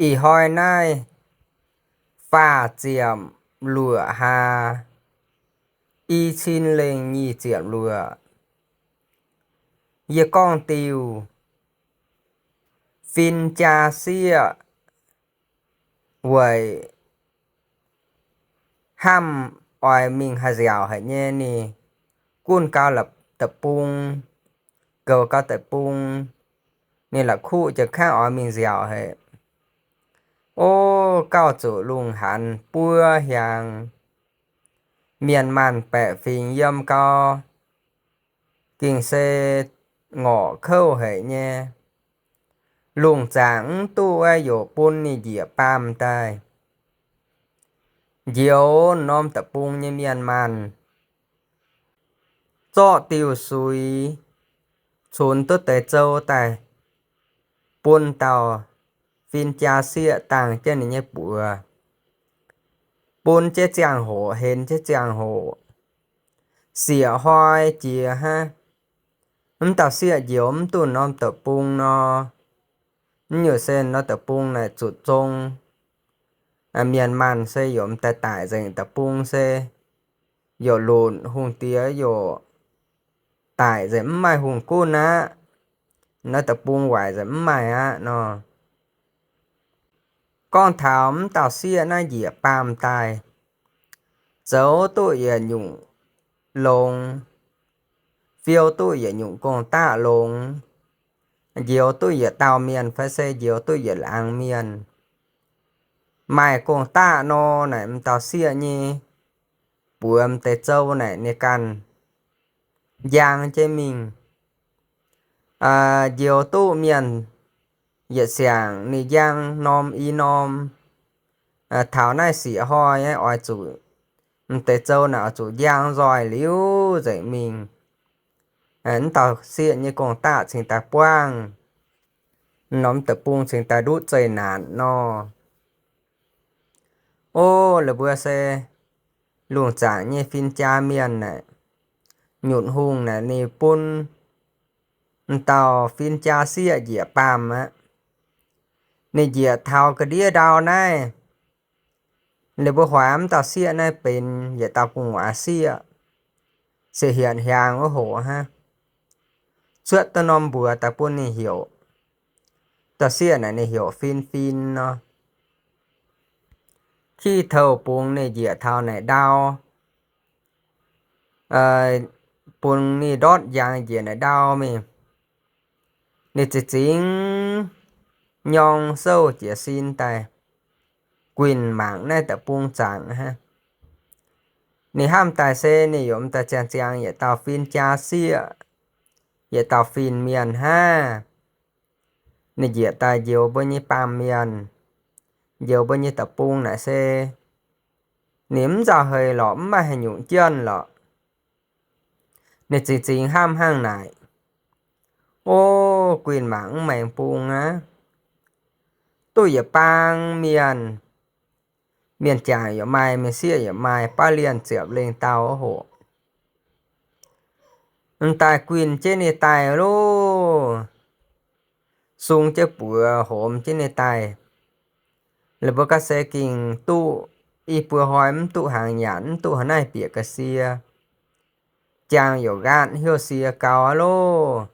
Ih hnoi naaiv faah ziepc luoqc hlaax, i cin lengh nyic ziepc luoqc, yie gorngv diuh fin-jaa sieqv weic hnamv oix mingh haih nziaauc haic nyei, ninh gunv gau deic-bung, goux gau deic-bung, ninh la'kuqv jienv kangv oix mingh nziaauc haic. O, gauh zuqc lungh haanz buo hiaangx, mienh maanh baeqc fingx yiem gau, gengh se ngorc kouv haic nyei. Lungh zaangc mv duqv aeqv, yaac bun ninh njiec baamh daaih. Njoux norm deic-bung nyei mienh maanh zorqv diuh suix cunx duqv deix zou daaih bun dauh fin-jaa sieqv dangh jienv ninh nyei buoz, bun jienv ziangh hoc, henx jienv ziangh hoc, sieqv hnoi jiex hnangv. Mv dauh sieqv njoux mv duqv norm deic-bung nor, mv nyungc se norm deic-bung naaic zuqc zong. Mienh maanh se yaac m'daaih daic nzengc, deic-bung se yaac lunc, hungh diex yaac daic nzengc, mv maaih hungh gunv aqv. Naaiv deic-bung waaic nzengc, mv maaih aqv nor. Gorngv taux mv dauh sieqv naaiv njiec baamh daaih, zoux duqv yietc nyungc longx, fiou duqv yietc nyungc gong-daqv longx, njoux duqv yietc dauh mienh fai se njoux duqv yietc laangz mienh, maaih gong-daqv nor, naaic m'dauh sieqv nyei buoz m'deix zou naaic ninh ganh njang jienv mingh. Njoux duqv mienh yietc siangx ninh njang norm i norm. Taux naaiv sieqv hnoi oix zuqc, m'deix zou naaic oix zuqc njang nzoih liuz nzengc mingh. Mv dauh sieqv nyei gong-daqv cingx daaih buangv, norm deic-bung cingx daaih ndutv zeqc naanc nor. O, la'buo se lungh zaangc nyei fin-jaa mienh naaic, nyutc hungh naaic ninh bun m'dauh fin-jaa sieqv njiec baamh aqv. Ninh njiec taux ga'ndiev ndau naaiv, ninh mbuo hoic m'dauh sieqv naaiv benx yietc dauh gu'nguaaz sieqv, se hienx hiaangx wuov hoc hnangv. Cuotv duqv norm mbuox daaih bun ninh heuc. Dauh sieqv naaic ninh heuc Fin-Fin nor. Ki-touh bungx ninh njiec taux naaic ndau, bungx ninh ndortv njang njiec naaic ndau mingh. Ninh zingx zingx nyorng souv jiez sin daaih, guinh mangc naaiv deic-bung zaangc hnangv. Ninh hnamv daaih se ninh yaac m'daaih ziangh ziangx yietc dauh fin-jaa sieqv, yietc dauh fin-mienh hnangv. Ninh njiec daaih njoux mbuo nyei baamh mienh, njoux mbuo nyei deic-bung naaic se ninh mv nzauh heix lorqc, mv maaih haaix nyungc jienv lorqc. Ninh zingx zingx hnamv hnangv naaic, o, guinh mangc mv maengx bung aqv. Duqv yietc bang mienh, mienh jangc yaac maaih, mienh sieqv yaac maaih, baav lienh ziepc lengh dauh hoc. M'daaih guinh jienv ninh daaih loh, sung jienv buoz homx jienv ninh daaih. La'buo ga'sie gengh duqv i buo hnoi mv duqv hnaangx nyanc, mv duqv haaix naaiv bieqc ga'sie. Jangx yaac nqaatv hnyouv sie gau aqv loh.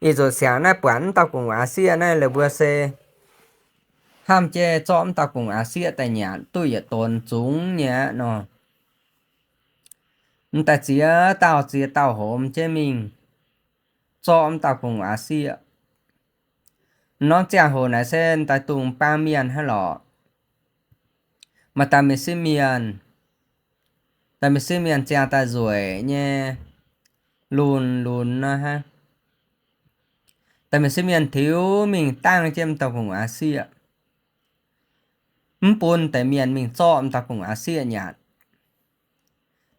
Ih nzunc siangx naaiv buatc mv dauh gu'nguaaz sieqv naaiv, la'buo se hnamv jienv zorqv mv dauh gu'nguaaz sieqv daaih nyanc duqv yietc donx zungx nyei aqv nor. M'daaih ziex dauh ziex dauh homx jienv mingh zorqv mv dauh gu'nguaaz sieqv. Norm ziangh hoc naaic se m'daaih dungx baamh mienh hnangv lorqc. Maaih dauh mienh sieqv mienh, dauh mienh sieqv mienh ziangh daaih nzueic nyei, lunx lunx nor hnangv. Dauh mienh sieqv mienh tiux mingh dangh jienv m'dauh gu'nguaaz sieqv, mv bun deix mienh mingh zorqv m'dauh gu'nguaaz sieqv nyanc.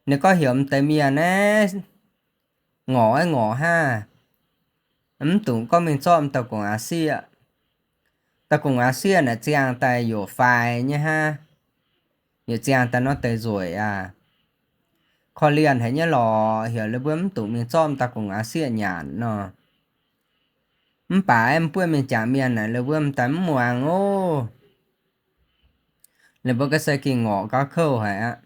Ninh gorngv heuc m'deix mienh aeqv, ngorc aeqv ngorc hnangv, mv dungx gorngv mingh zorqv m'dauh gu'nguaaz sieqv. Dauh gu'nguaaz sieqv naaic ziangh daaih yaac faix nyei hnangv, yaac ziangh daaih nor deix nzueic aqv. Korv-lienh haic nyei lorqc, heuc ninh mbuo mv dungx mingh zorqv m'dauh gu'nguaaz sieqv nyanc nor. Mv baac mv buoqv mienh jangc mienh naaic, lih mbuo m'daaih mv muangx oc. Lih mbuo ga'sie gengh ngorc gauh kouv haic aqv.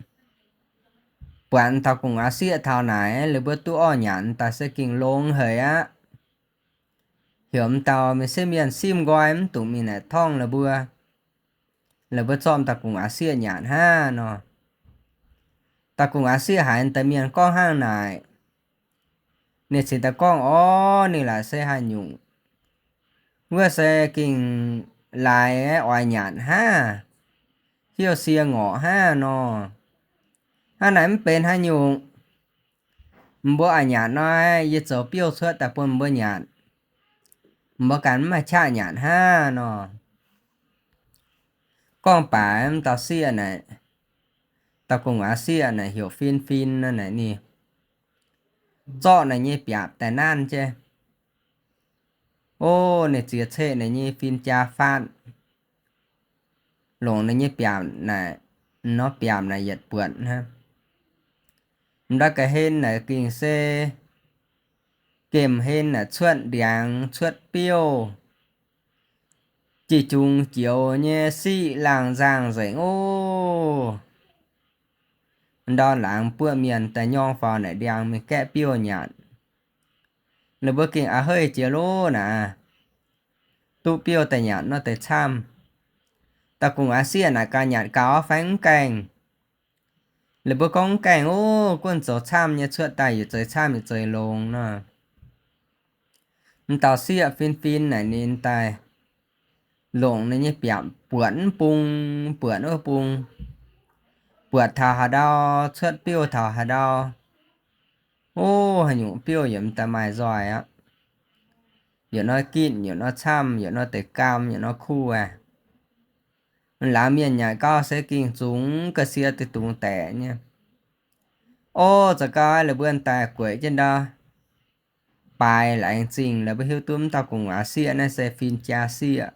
Buatc dauh gu'nguaaz sieqv taux naaic, lih mbuo duqv orv nyanc daaih se gengh longx haic aqv. Heuc m'dauh mienh sieqv mienh simv nqoi mv dungx mingh naaic torngv lih mbuo. Lih mbuo zorqv dauh gu'nguaaz sieqv nyanc hnangv nor. Dauh gu'nguaaz sieqv haiz deix mienh gorngv hnangv naaic, ninh cingx daaih gorngv orv, ninh laaic se haaix nyungc? Wuov se gengh laaix oix nyanc hnangv, hiuv sie ngorc hnangv nor. Hnangv naaic mv benx haaix nyungc. Mbuo oix nyanc nor, yie zoux biouv cuotv daaih bun mbuo nyanc. Mbuo ganh mv maaih qaqv nyanc hnangv nor. Gorngv baac m'dauh sieqv naaic, dauh gu'nguaaz sieqv naaic heuc Fin-Fin nor naaic, ninh zorqv naaic nyei biaapc daaih nanv jienv. O, ninh ziex ceqv naaic nyei fin-jaa faatv, longc naaic nyei biaamc naaic, nor biaamc naaic yietc buonc hnangv. M'daaih ga'hlen naaic gengh se gemh hlen naaic cuotv ndiangx cuotv biouv, jiex jungx joux nyei siqv laangh nzangh nzengc oc. Ndau laangz buoqv mienh daaih nyorng faaux naaic ndiangx mingh gaeqv biouv nyanc. Ninh mbuo gengh a'heiv jiex loh naaic, duqv biouv daaih nyanc nor deix camv. Dauh gu'nguaaz sieqv naaic gaax nyanc gaux fai mv gaengh? Ninh mbuo gorngv mv gaengh oc, gunv zoux camv nyei cuotv daaih yietc zeiz camv yietc zeiz longx nor. M'dauh sieqv Fin-Fin naaic ninh daaih longc ninh nyei biaamc buatc mv bung, buatc wuov bung, buatc taux haaix ndau cuotv biouv taux haaix ndau. O, haaix nyungc biouv yaac m'daaih maaih nzoih aqv. Yietc nor gitv, yietc nor camv, yietc nor deix gaam, yietc nor kuv aqv. Laangz mienh nyanc gau se gengh zungx ga'sie deix dungz daeqc nyei. O, za'gau lih mbuo daaih gueic jienv ndau baaix laengz zingh, lih mbuo hiuv duqv m'dauh gu'nguaaz sieqv naaiv se fin-jaa sieqv.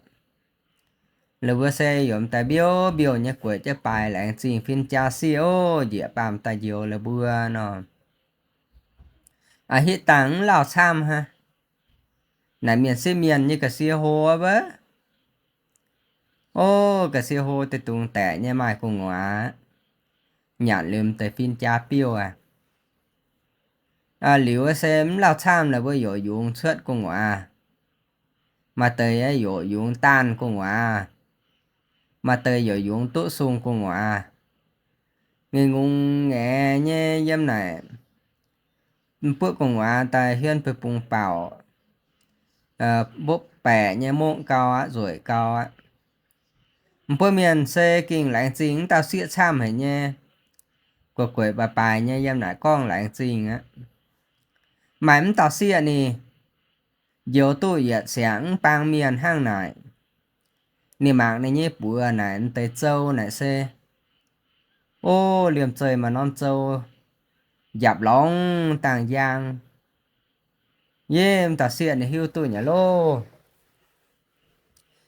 Lih mbuo se yaac m'daaih mbiouv mbiouh nyei gueic jienv baaix laengz zingh fin-jaa sieqv oc, njiec baamh daaih njoux lih mbuo nor. A'hitv dangh mv lauh camv hnangv. Naaic mienh sieqv mienh nyei ga'sie hlo wuov. O, ga'sie hlo deix dungz daeqc nyei maaih gu'nguaaz nyanc liuz m'deix fin-jaa biouv aqv. Liuz se mv lauh camv lih mbuo yaac yungz cuotv gu'nguaaz. Maaih deix yaac yungz daanh gu'nguaaz. Maaih deix yaac yungz duqv sung gu'nguaaz. Ngaengc ngungx ngaengc nyei yiem naaic, m'buoqv gu'nguaaz daaih hiuv bun bungx baaux, mbopv baeqc nyei mongv gau aqv, nzueic gau aqv. M'buoqv mienh se gengh laengz zingh m'dauh sieqv camv haic nyei, gueic gueic baaix baaix nyei yiem naaic gorngv laengz zingh aqv. Maaih m'dauh sieqv ninh njoux duqv yietc siangx mv bang mienh hnangv naaic. Ninh mangc ninh nyei buoz naaic, m'deix zou naaic se, o, liemh zeih maaih norm zou njapc lorngx dangh njang. Yie m'dauh sieqv ninh hiuv duqv nyei loh.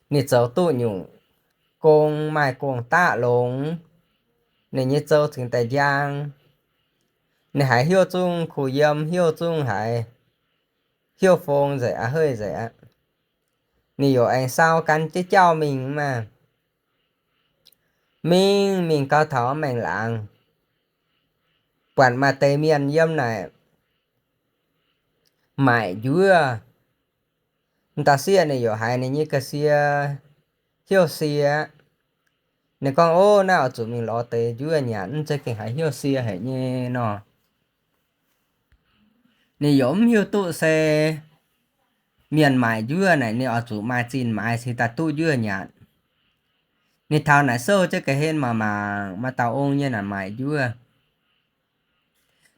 Ninh zoux duqv nyungc gong, maaih gong-daqv longx, ninh nyei zou cingx daaih njang. Ninh haiz hnyouv zungv kuh yiem, hnyouv zungv haiz hnyouv fong nzengc aqv, haiv nzengc aqv. Ninh yaac aengx sau gan jienv jauv mingh maah. Mingh mingh gau taux maengx laangz, buatc maaih deix mienh yiem naaic maaic njuov. M'dauh sieqv ninh yaac haiz ninh nyei ga'sie hnyouv sie. Ninh gorngv, o, naaiv oix zuqc mingh lorz deix njuov nyanc, mv zeiz gengh haiz hnyouv sie haic nyei nor. Ninh yaac mv hiuv duqv se mienh maaic njuov naaic ninh oix zuqc maaih zinh maaiz cingx daaih duqv njuov nyanc. Ninh taux naaic souv jienv ga'hlen mangc mangc maaih dauh ong nyei naaic maaic njuov.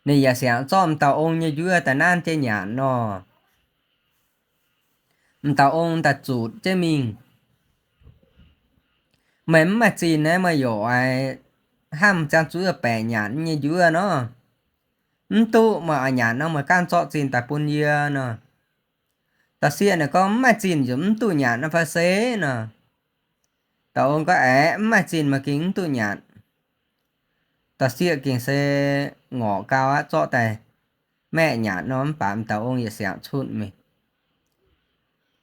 Ninh yaac siangx zorqv m'dauh ong nyei njuov daaih nanv jienv nyanc nor. M'dauh ong daaih zutc jienv mingh, meih mv maaih zinh naaiv meih yaac oix hnamv ziangh zuqc baeqc nyanc nyei njuov nor. Mv duqv, meih oix nyanc nor meih gaanv zorqv zinh daaih bun yie nor. Dauh sieqv naaic gorngv, mv maaih zinh nzunc mv duqv nyanc nor fai se nor. Dauh ong gorngv, aeqv, mv maaih zinh meih gengh mv duqv nyanc. Dauh sieqv gengh se ngorc gau aqv, zorqv daaih maeqv nyanc nor, mv baac m'dauh ong yietc siangx cuotv mingh.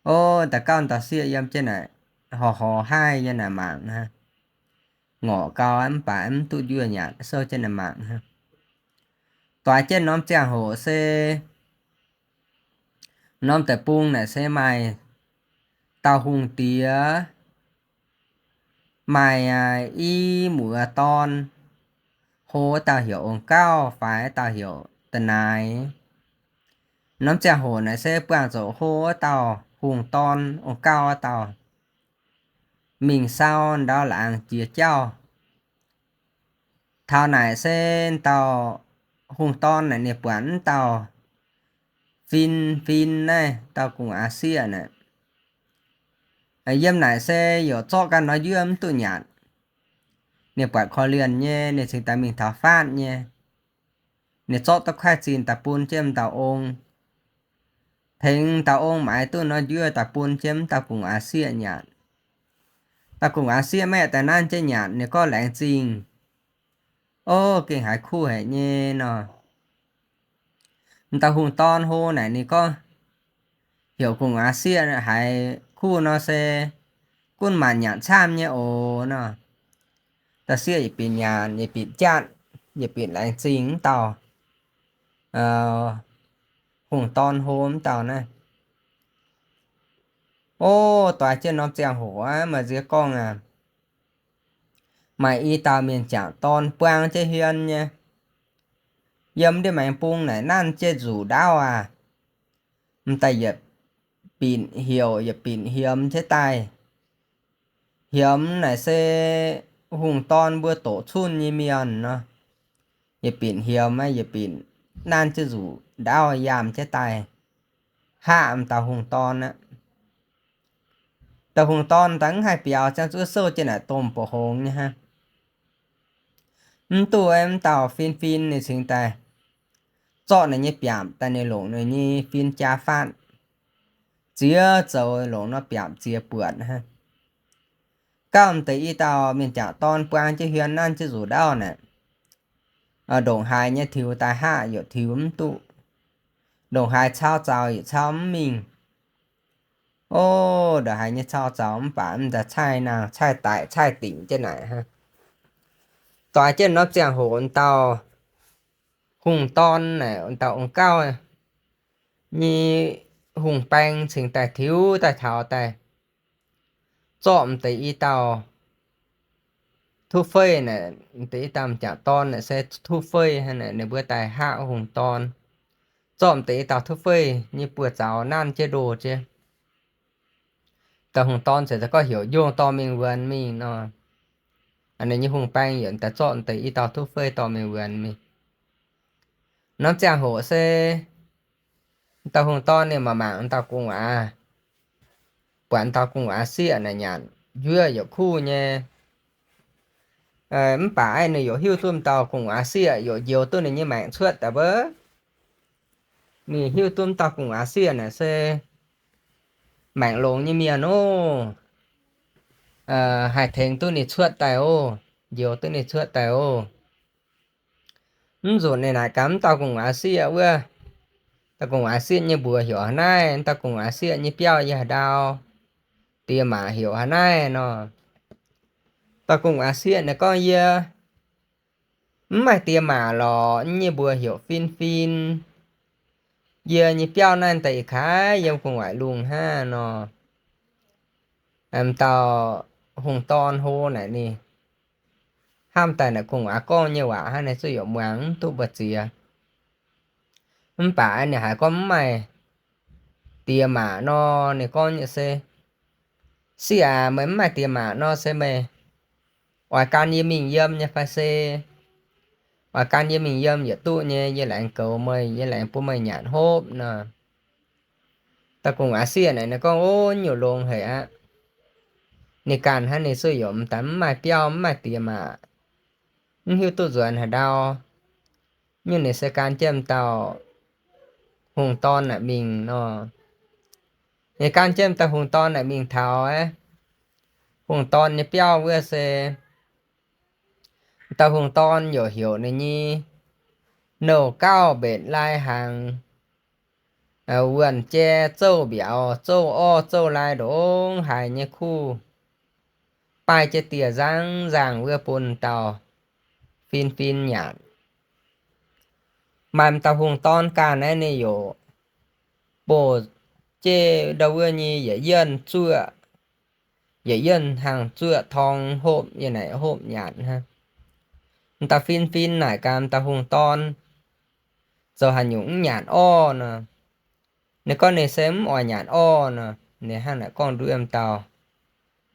O, da'gauh dauh sieqv yiem jienv naaic, horc horc haih yiem naaic mangc hnangv. Ngorc gau mv baac mv duqv njuov nyanc, souv jienv naaic mangc hnangv. Doix jienv norm ziangh hoc se, norm deic-bung naaic se maaih dauh hungh diex, maaih i muoz dorn, hlo dauh heuc Ong Gauv, faix dauh heuc Da'naix. Norm ziangh hoc naaic se buangh zuqc hlo dauh hungh dorn, Ong Gauv dauh, mingh sau ndau laangz jiex jauv. Taux naaic se dauh hungh dorn naaic ninh buatc mv dauh fin-fin naaiv, dauh gu'nguaaz sieqv naaic. Yiem naaic se yaac zorqv ganh norm njuov mv duqv nyanc. Ninh buatc korv-lienh nyei, ninh cingx daaih mingh taux faatv nyei. Ninh zorqv duqv kuaaiv zinh daaih bun jienv dauh ong. Tengx dauh ong maaiz duqv norm njuov daaih bun jienv mv dauh gu'nguaaz sieqv nyanc. Dauh gu'nguaaz sieqv maeqv daaih nanv jienv nyanc, ninh gorngv, Laengz zingh. O, gengh haiz kuv haic nyei nor. M'dauh hungh dorn hlo naaic ninh gorngv, heuc gu'nguaaz sieqv, Haiz kuv nor se gunv maanc nyanc camv nyei oc nor. Dauh sieqv yietc binc nyanc, yietc binc jatv, yietc binc laengz zingh mv dauh hungh dorn hlo mv dauh naaiv. O, doix jienv norm ziangh hoc aqv, maaih nziex gorngv aqv, maaih i dauh mienh jangc dorn buang jienv hmien nyei, yiem ndiev maengx bung naaic nanv jienv nzuqc ndaauv aqv. M'daaih yietc binc heuc yietc binc hiemx jienv daaih. Hiemx naaic se hungh dorn mbuo doqc cunh nyei mienh nor. Yietc binc hiemx, yietc binc nanv jienv nzuqc ndaauv yaam jienv daaih haqv m'dauh hungh dorn aqv. Dauh hungh dorn daaih mv haih biaux, ziangh zuqc souv jienv naaic domh mbuoqc hngongx nyei hnangv. Mv duqv, m'dauh fin-fin ninh cingx daaih zorqv ninh nyei biaapc daaih ninh longc ninh nyei fin jaa faatv ziex zoux, longc norm biaapc ziex buatc hnangv. Gauh m'deix i dauh mienh jangc dorn buang jienv hmien nanv jienv nzuqc ndaauv naaic, ndongc haaix nyei tiux daaih haqv yaac tiux mv duqv. Ndongc haaix cau zaux yaac cau mv mingh. O, ndongc haaix nyei cau zaux mv baac m'daaih caih nangh caih daic caih dingc jienv naaic hnangv. Doix jienv norm ziangh hoc dauh hungh dorn naaic, dauh ong gauv nyei hungh baeng cingx daaih tiux daaih taux daaih zorqv m'deix i dauh tuv fei naaic, m'deix i dauh m'jangc dorn naaic se tuv fei hnangv naaic, ninh mbuo daaih haqv hungh dorn, zorqv m'deix i dauh tuv fei nyei buoz-zaux nanv jienv ndoh jienv. Dauh hungh dorn ziouc gorngv heuc njongh dorh mingh wuonx mingh nor. Ninh nyei hungh baeng yietc daaih zorqv m'deix i dauh tuv fei dorh mingh wuonx mingh. Norm ziangh hoc se dauh hungh dorn ninh mangc mangc dauh gu'nguaaz, buatc dauh gu'nguaaz sieqv naaic nyanc njuov yaac kuv nyei. Mv baac ninh yaac hiuv duqv dauh gu'nguaaz sieqv yaac njoux duqv ninh nyei maengc cuotv daaih wuov. Ninh hiuv duqv dauh gu'nguaaz sieqv naaic se maengc longx nyei mienh oc, haih tengx duqv ninh cuotv daaih oc, njoux duqv ninh cuotv daaih oc. Mv nzunc ninh naaic gaax dauh gu'nguaaz sieqv wuov, dauh gu'nguaaz sieqv nyei mbuox heuc haaix naaiv, dauh gu'nguaaz sieqv nyei biauv yiem haaix ndau, diex maac heuc haaix naaiv nor. Dauh gu'nguaaz sieqv naaic gorngv, Yie mv maaih diex maac lorqc. Yie nyei mbuox heuc Fin-fin. Yie nyei biauv naaiv daaih ih kaaix yiem gu'nguaaic lungh hnangv nor. M'dauh hungh dorn hlo naaic ninh hnamv daaih naaic gu'nguaaz gorngv nyei waac hnangv, ninh zuqc yaac muangx mv duqv mbu'ziex. Mv baac ninh haiz gorngv mv maaih diex maac nor, ninh gorngv nyei se, Sieqv aac, meih mv maaih diex maac nor se meih oix gan yie mingh yiem nyei fai se? Oix gan yie mingh yiem yietc duqv nyei, yie laengz goux meih, yie laengz bun meih nyanc hopv nor. Dauh gu'nguaaz sieqv naaic ninh gorngv, O, nyungc longx haic aqv. Ninh ganh hnangv ninh zuqc yaac m'daaih mv maaih biauv mv maaih diex maac, mv hiuv duqv nzuonx haaix ndau. Nyungc ninh se gan jienv dauh hungh dorn naaic mingh nor. Ninh gan jienv dauh hungh dorn naaic mingh taux aqv, hungh dorn nyei biauv wuov se, dauh hungh dorn yaac heuc ninh nyei nouh gauv mbenc lai hnaangx, wuonh jai zouv mbiauz, zouv orv, zouv lai ndongc haaix nyei kuv, baaih jienv dieh nzangv nzangh wuov bun dauh fin-fin nyanc. Maaih m'dauh hungh dorn ganh naaiv ninh yaac bouh jeiv ndau wuov nyei yietc yienh zuoqv, yietc yienh hnangv zuoqv torng hopv, yie naaic hopv nyanc hnangv. M'dauh fin-fin naaic gaax m'dauh hungh dorn, zoux haaix nyungc mv nyanc orv nor? Ninh gorngv ninh se mv oix nyanc orv nor. Ninh hnangv naaic gorngv nduov m'dauh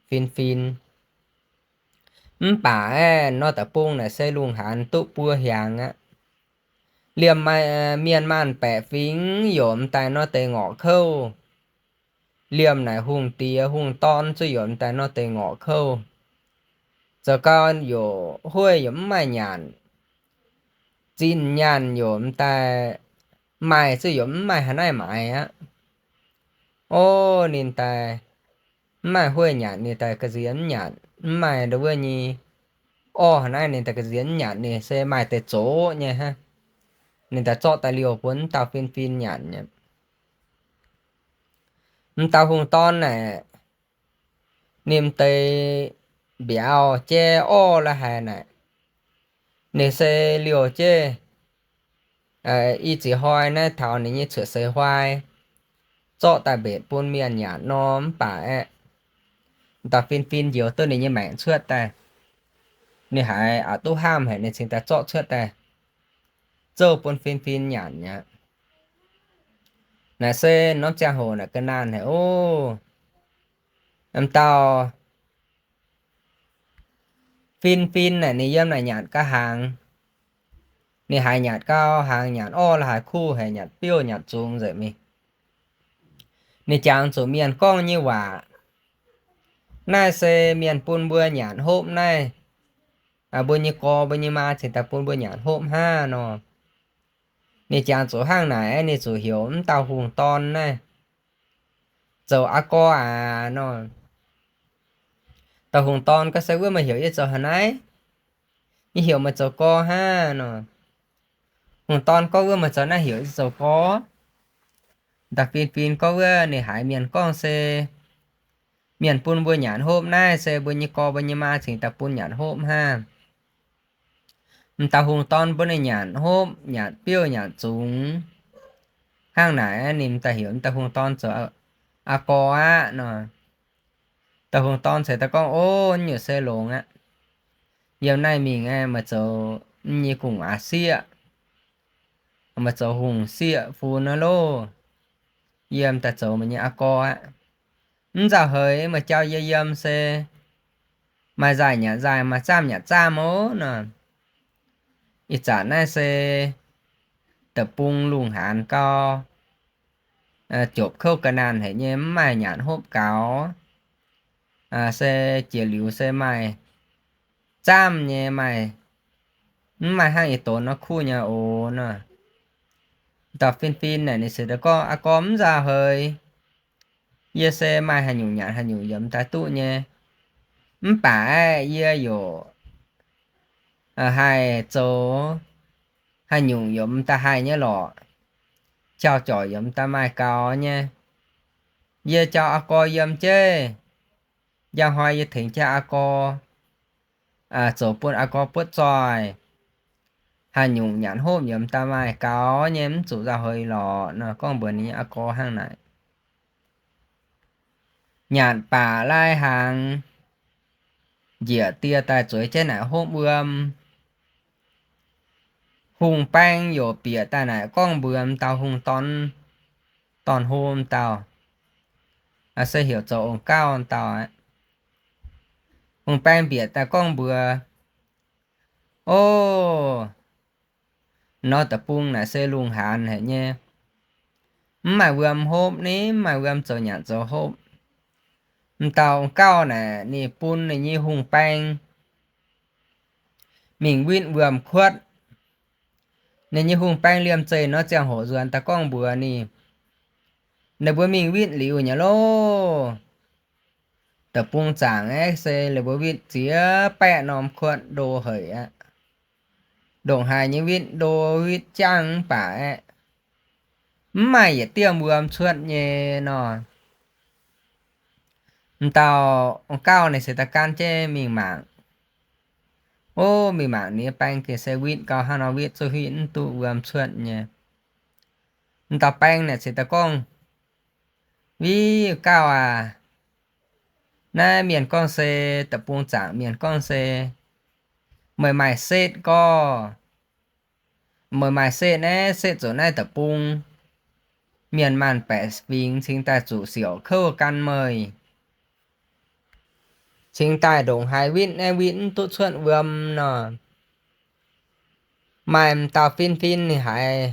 fin-fin. Mv baac aeqv, nor deic-bung naaic se lungh haanz duqv buo hiaangx aqv. Liemh maaih mienh maanh baeqc fingx yaac m'daaih nor deix ngorc kouv. Liemh naaic hungh diex hungh dorn zuqc yaac m'daaih nor deix ngorc kouv. Zoux gau yaac hueiv yaac mv maaih nyanc. Zinh nyaanh yaac m'daaih maaih zuqc yaac mv maaih haaix naaiv maaiz aqv. O, ninh daaih mv maaih hueiv nyanc, ninh daaih ga'nziex mv nyanc, mv maaih ndau wuov nyei orv haaix naaiv ninh daaih ga'nziex mv nyanc, ninh se maaih deix zoqc nyei hnangv. Ninh daaih zorqv daaih liouh bun m'dauh fin-fin nyanc nyei. M'dauh hungh dorn naaic, ninh m'deix mbiauz jai orv la'haic naaic, ninh se liouh jeiv i ziex hnoi naaiv taux ninh nyei cuotv seix huaai, zorqv daaih mbenc bun mienh nyanc nor. Mv baac aeqv, m'dauh fin-fin njoux duqv ninh nyei maengc cuotv daaih, ninh haiz aqc duqv hnamv haic, ninh cingx daaih zorqv cuotv daaih zouv bun fin-fin nyanc aqv. Naaic se norm ziangh hoc naaic ga'naanh haic oc. M'dauh fin-fin naaic ninh yiem naaic nyanc gau hnaangx. Ninh haiz nyanc gau hnaangx, nyanc orv la'haic kuv haic, nyanc biouv nyanc zungx nzengc mingh. Ninh jangx zuqc mienh gorngv nyei waac, naaiv se mienh bun mbuo nyanc hopv naaiv. Mbuo nyei gorx mbuo nyei maa cingx daaih bun mbuo nyanc hopv hnangv nor. Ninh jangx zuqc hnangv naaic, ninh zuqc heuc m'dauh hungh dorn naaiv zoux aa gorx aac nor. Dauh hungh dorn gorngv, se wuov meih heuc yie zoux haaix naaiv? Yie heuc meih zoux gorx hnangv nor. Hungh dorn gorngv, wuov meih zoux naaiv heuc yie zoux gorx? Dauh fin-fin gorngv, wuov ninh haiz mienh gorngv se mienh bun mbuo nyanc hopv naaiv se mbuo nyei gorx mbuo nyei maa cingx daaih bun nyanc hopv hnangv. M'dauh hungh dorn bun ninh nyanc hopv, nyanc biouv, nyanc zungx. Hnangv naaic ninh m'daaih heuc m'dauh hungh dorn zoux aa gorx aqv nor. Dauh hungh dorn ceix daaih gorngv, o, nyungc se longx aqv. Yiem naaiv mingh aeqv, meih zoux m'nyei gu'nguaaz sieqv, meih zoux hungh sieqv fun aqv loh. Yie m'daaih zoux meih nyei aa gorx aqv. Mv nzauh heix meih jauv yie yiem se maaih nzaaih nyanc nzaaih, maaih zaamv nyanc zaamv oc nor. Ih zanc naaiv se deic-bung lungh haanz gau, jopc kouv ga'naanh haic nyei, mv maaih nyanc hopv gaux. Se jiex liuz se maaih zaamv nyei, maaih, mv maaih hnangv ih donx nor kuv nyei oc nor. Dauh fin-fin naaic ninh se daaih gorngv, aa gorx, mv nzauh heix. Yie se maaih haaix nyungc nyanc haaix nyungc yiem daaih duqv nyei. Mv baac aeqv, yie yaac haih zoux haaix nyungc yiem daaih haih nyei lorqc. Jauv-jorc yiem daaih maaih gaux nyei. Yie jauv aa gorx yiem jeiv. Njang hnoi yie tengx jienv aa gorx zoux bun aa gorx buotv zoih. Haaix nyungc nyanc hopv yiem daaih maaih gaux nyei, mv zuqc nzauh heix lorqc nor, gorngv mbuox ninh nyei aa gorx hnangv naaic. Nyanc baac lai hnaangx, njiec dieh daaih zueiz jienv naaic hopv wuom. Hungh baeng yaac bieqc daaih naaic gorngv mbuox m'dauh hungh dorn, dorn-hlo m'dauh, se heuc zoux ong-gauv m'dauh aqv. Hungh baeng bieqc daaih gorngv mbuox, o, nor deic-bung naaic se lungh haanz haic nyei. Mv maaih wuom hopv ni, mv maaih wuom zoux nyanc zoux hopv. M'dauh ong-gauv naaic ninh bun ninh nyei hungh baeng mingh witv wuom kuotv. Ninh nyei hungh baeng liemh zeih nor ziangh hoc nzuonx daaih gorngv mbuox ninh, ninh mbuo mingh witv liuz nyei loh, deic-bung zaangc aeqv, se ninh mbuo witv ziex baeqv norm kuotv ndo haic aqv. Ndongc haaix nyei witv ndo, witv jangv mv baac aeqv, mv maaih yietc diemv wuom cuotv nyei nor. M'dauh ong gauh ninh se daaih gan jienv mingh mangc. Ov, mingh mangc ninh nyei baeng gengh se witv gau hnangv nor, witv zuqc witv mv duqv wuom cuotv nyei. M'dauh baeng naaic se daaih gorngv, Witv gauh aac, naaiv mienh gorngv se, deic-bung zaangc mienh gorngv se, meih maaih setv gorx, meih maaih setv naaiv, setv zuqc naaiv deic-bung mienh maanh baeqc fingx cingx daaih zuqc siouc kouv gan meih, cingx daaih ndongc haaix witv naaiv witv mv duqv cuotv wuom nor. Maaih m'dauh fin-fin ninh haiz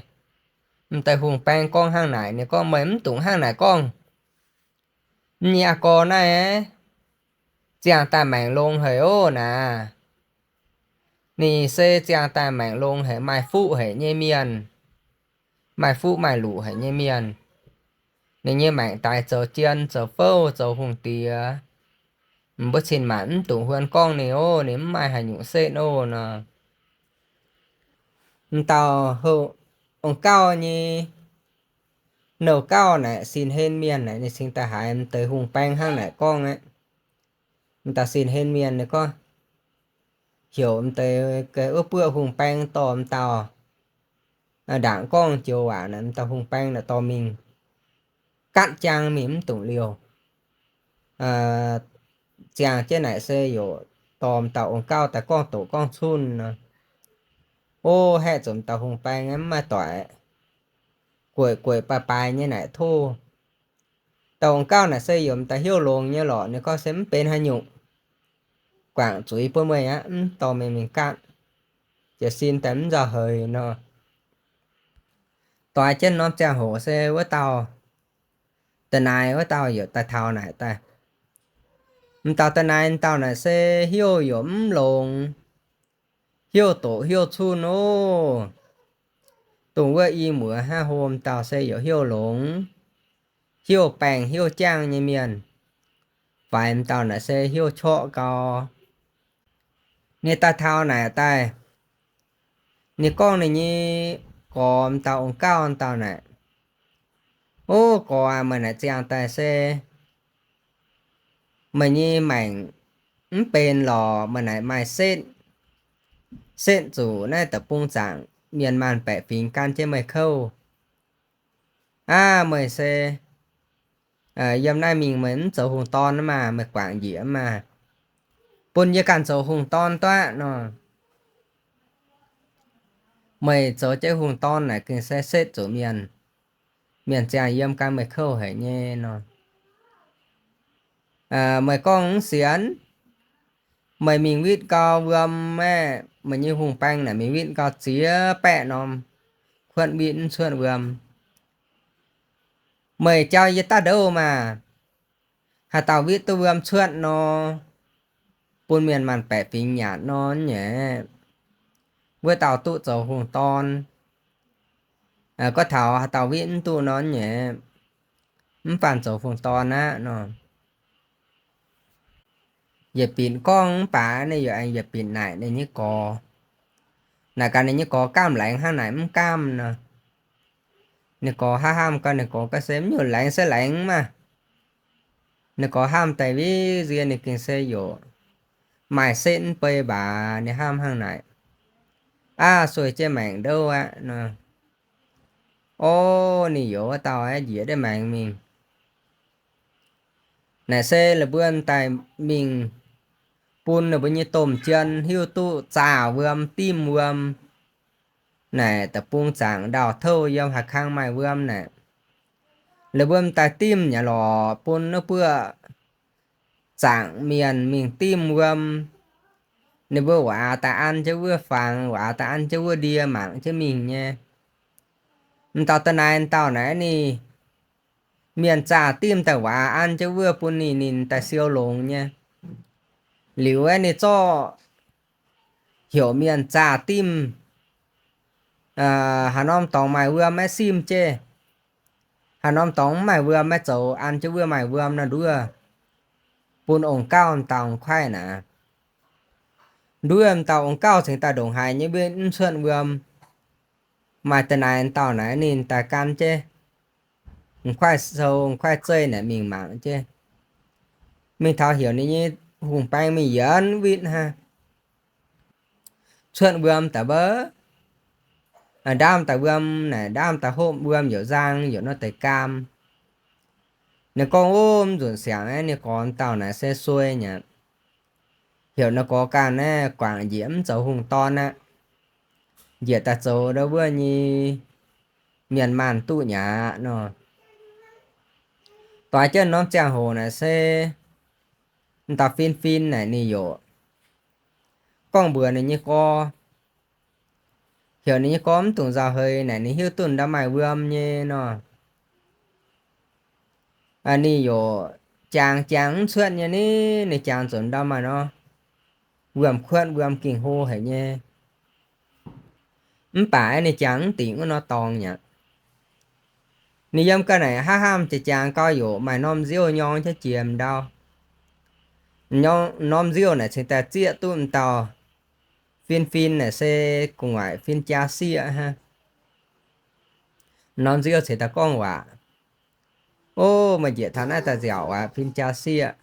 m'deix hungh baeng gorngv hnangv naaic, ninh gorngv, Meih mv dungx hnangv naaic gorngv. M'nyei aa gorx naaiv ziangh daaih maengc longx haic ov naaic. Ninh se ziangh daaih maengc longx haic, maaih fuqv haic nyei mienh, maaih fuqv maaih luqc haic nyei mienh. Ninh nyei maengc daaih zoux jien, zoux fouv, zoux hungh diex. Mbuo cin-maanc mv dungx huon gorngv ninh ov, ninh mv maaih haaix nyungc setv ov nor. M'dauh houh ong gauh nyei nouh gauh naaic, sin-hlen mienh naaic, ninh cingx daaih haiz m'deix hungh baeng hnangv naaic gorngv aqv. M'dauh sin-hlen mienh ninh gorngv, heuc m'deix wuov buoqv hungh baeng dorh m'dauh ndaangc gorngv joux waac naaic, m'dauh hungh baeng naaic dorh mingh gaatv jaang mingh mv dungx liouh. Ziangh jienv naaic se yaac dorh m'dauh ong gauh daaih gorngv doqc gorngv cunv nor. Ov, haeqv zuqc m'dauh hungh baeng mv maaih doic, gueic gueic baaix baaix nyei naaic tov. Dauh ong gauh naaic se yaac m'daaih hnyouv longx nyei lorqc, ninh gorngv se mv benx haaix nyungc, guangc zuiz bun meih aqv, mv dorh meih mingh gaatv, jiez sin daaih mv nzauh heix nor. Doix jienv norm ziangh hoc se wuov dauh da'naaiv wuov dauh yaac daaih taux naaic daaih. M'dauh da'naaiv dauh naaic se hnyouv yaac mv longx, hnyouv doqc hnyouv cunv ov. Dongh wuov i muoz hnangv hlo m'dauh se yaac hnyouv longx, hnyouv baengh hnyouv jangv nyei mienh. Faix m'dauh naaic se hnyouv qorqv gau. Ninh daaih taux naaic daaih, ninh gorngv ninh nyei gorx m'dauh ong gauh dauh naaic, Ov, gorx aac, meih naaic ziangh daaih se meih nyei maengc mv benx lorqc, meih naaic maaih setv, setv zuqc naaiv deic-bung zaangc mienh maanh baeqc fingx gan jienv meih kouv. Aav, meih se yiem naaiv mingh meih mv zoux hungh dorn maah, meih guangc njiec maah, bun yie ganh zoux hungh dorn duqv nor. Meih zoux jienv hungh dorn naaic gengh se setv zuqc mienh, mienh ziangh yiem gan meih kouv haic nyei nor. Meih gorngv mv sienx, meih mingh witv gau wuom aeqv, meih nyei hungh baeng naaic mingh witv gau ziex baeqv norm, kuotv witv mv cuotv wuom. Meih jauv yie daaih ndouv maah, haaix dauh witv duqv wuom cuotv nor, bun mienh maanh baeqc fingx nyanc nor nyei, wuov dauh duqv zoux hungh dorn. Gorngv taux haaix dauh witv mv duqv nor nyei, mv faanh zoux hungh dorn aqv nor. Yietc binc gorngv mv baac ninh yaac aengx yietc binc naaic ninh nyei gorx. Naaic gaax ninh nyei gorx, Gamh laengz hnangv naaic mv gamh nor. Ninh gorx hnamv hnamv gau, ninh gorx gaax se, Mv nyungc, laengz se laengz maah. Ninh gorx hnamv daaih win nzie ninh gengh se yaac maaih setv mv bei mbaac, ninh hnamv hnangv naaic, Aav, sueih jienv maengc ndouv aqv nor. Ov, ninh youz wuov dauh aeqv, njiec ndiev maengx mingh. Naaic se la'buo daaih mingh bun ninh mbuo nyei domh jien hiuv duqv zaah wuom, dimv wuom. Naaic deic-bung zaangc ndau-touv yiem haaix kang maaih wuom naaic, la'buo daaih dimv nyei lorqc, bun wuov buoqv zaangc mienh mingh dimv wuom. Ninh mbuo waac daaih an jienv wuov fangx, waac daaih an jienv wuov ndie mangc jienv mingh nyei. M'dauh da'naaiv dauh naaic ninh, mienh zaah dimv daaih waac an jienv wuov bun ninh, ninh daaih siou longx nyei. Liuz aeqv, ninh zorqv heuc mienh zaah dimv haaix norm dorngx maaih wuom maiv simv jienv, haaix norm dorngx mv maaih wuom maiv zoux, an jienv wuov maaih wuom nor nduov, bun ong-gauh m'dauh kuaaiv naaic. Nduov m'dauh ong-gauh cingx daaih ndongc haaix nyei mv cuotv wuom. Maaih da'naaiv dauh naaic ninh daaih gan jienv m'nqaaiv sou m'nqaaiv zeih naaic mingh mangc jienv. Mingh taux heuc ninh nyei hungh baeng mingh yienz witv hnangv. Cuotv wuom daaih mbouv, ndaamv daaih wuom naaic, ndaamv daaih hopv wuom youc nzang youc nor deix gaam. Ninh gorngv, Ov, mv nzunc siangx aeqv, ninh gorx dauh naaic se suei nyei aqv. Heuc naaiv gorx ganh naaiv guangc njiec mv zoux hungh dorn aqv. Njiec daaih zoux ndau wuov nyei mienh maanh duqv nyei aqv nor. Doix jienv norm ziangh hoc naaic se m'dauh Fin-Fin naaic ninh yaac gorngv mbuox ninh nyei gorx, heuc ninh nyei gorx mv dungx nzauh heix naaic ninh hiuv duqv ndau maaih wuom nyei nor. Ninh yaac jangx jangx mv cuotv nyei ni, ninh jangx zuqc ndau maaih nor wuom-kuotv wuom gengh hlo haic nyei. Mv baac ninh jangx mv dingc wuov nor dorngx nyei aqv. Ninh yiem ga'naaiv hnangv hnamv jiex jangx gau yaac maaih norm nziouv nyorng jienv jiex m'ndau. Norm nziouv naaic cingx daaih zieqv duqv m'dauh Fin-Fin naaic se gu'nguaaic fin-jaa sieqv hnangv. Norm nziouv cingx daaih gorngv waac, Ov, meih njiec taux naaiv daaih nziaauc aqv, fin-jaa sieqv.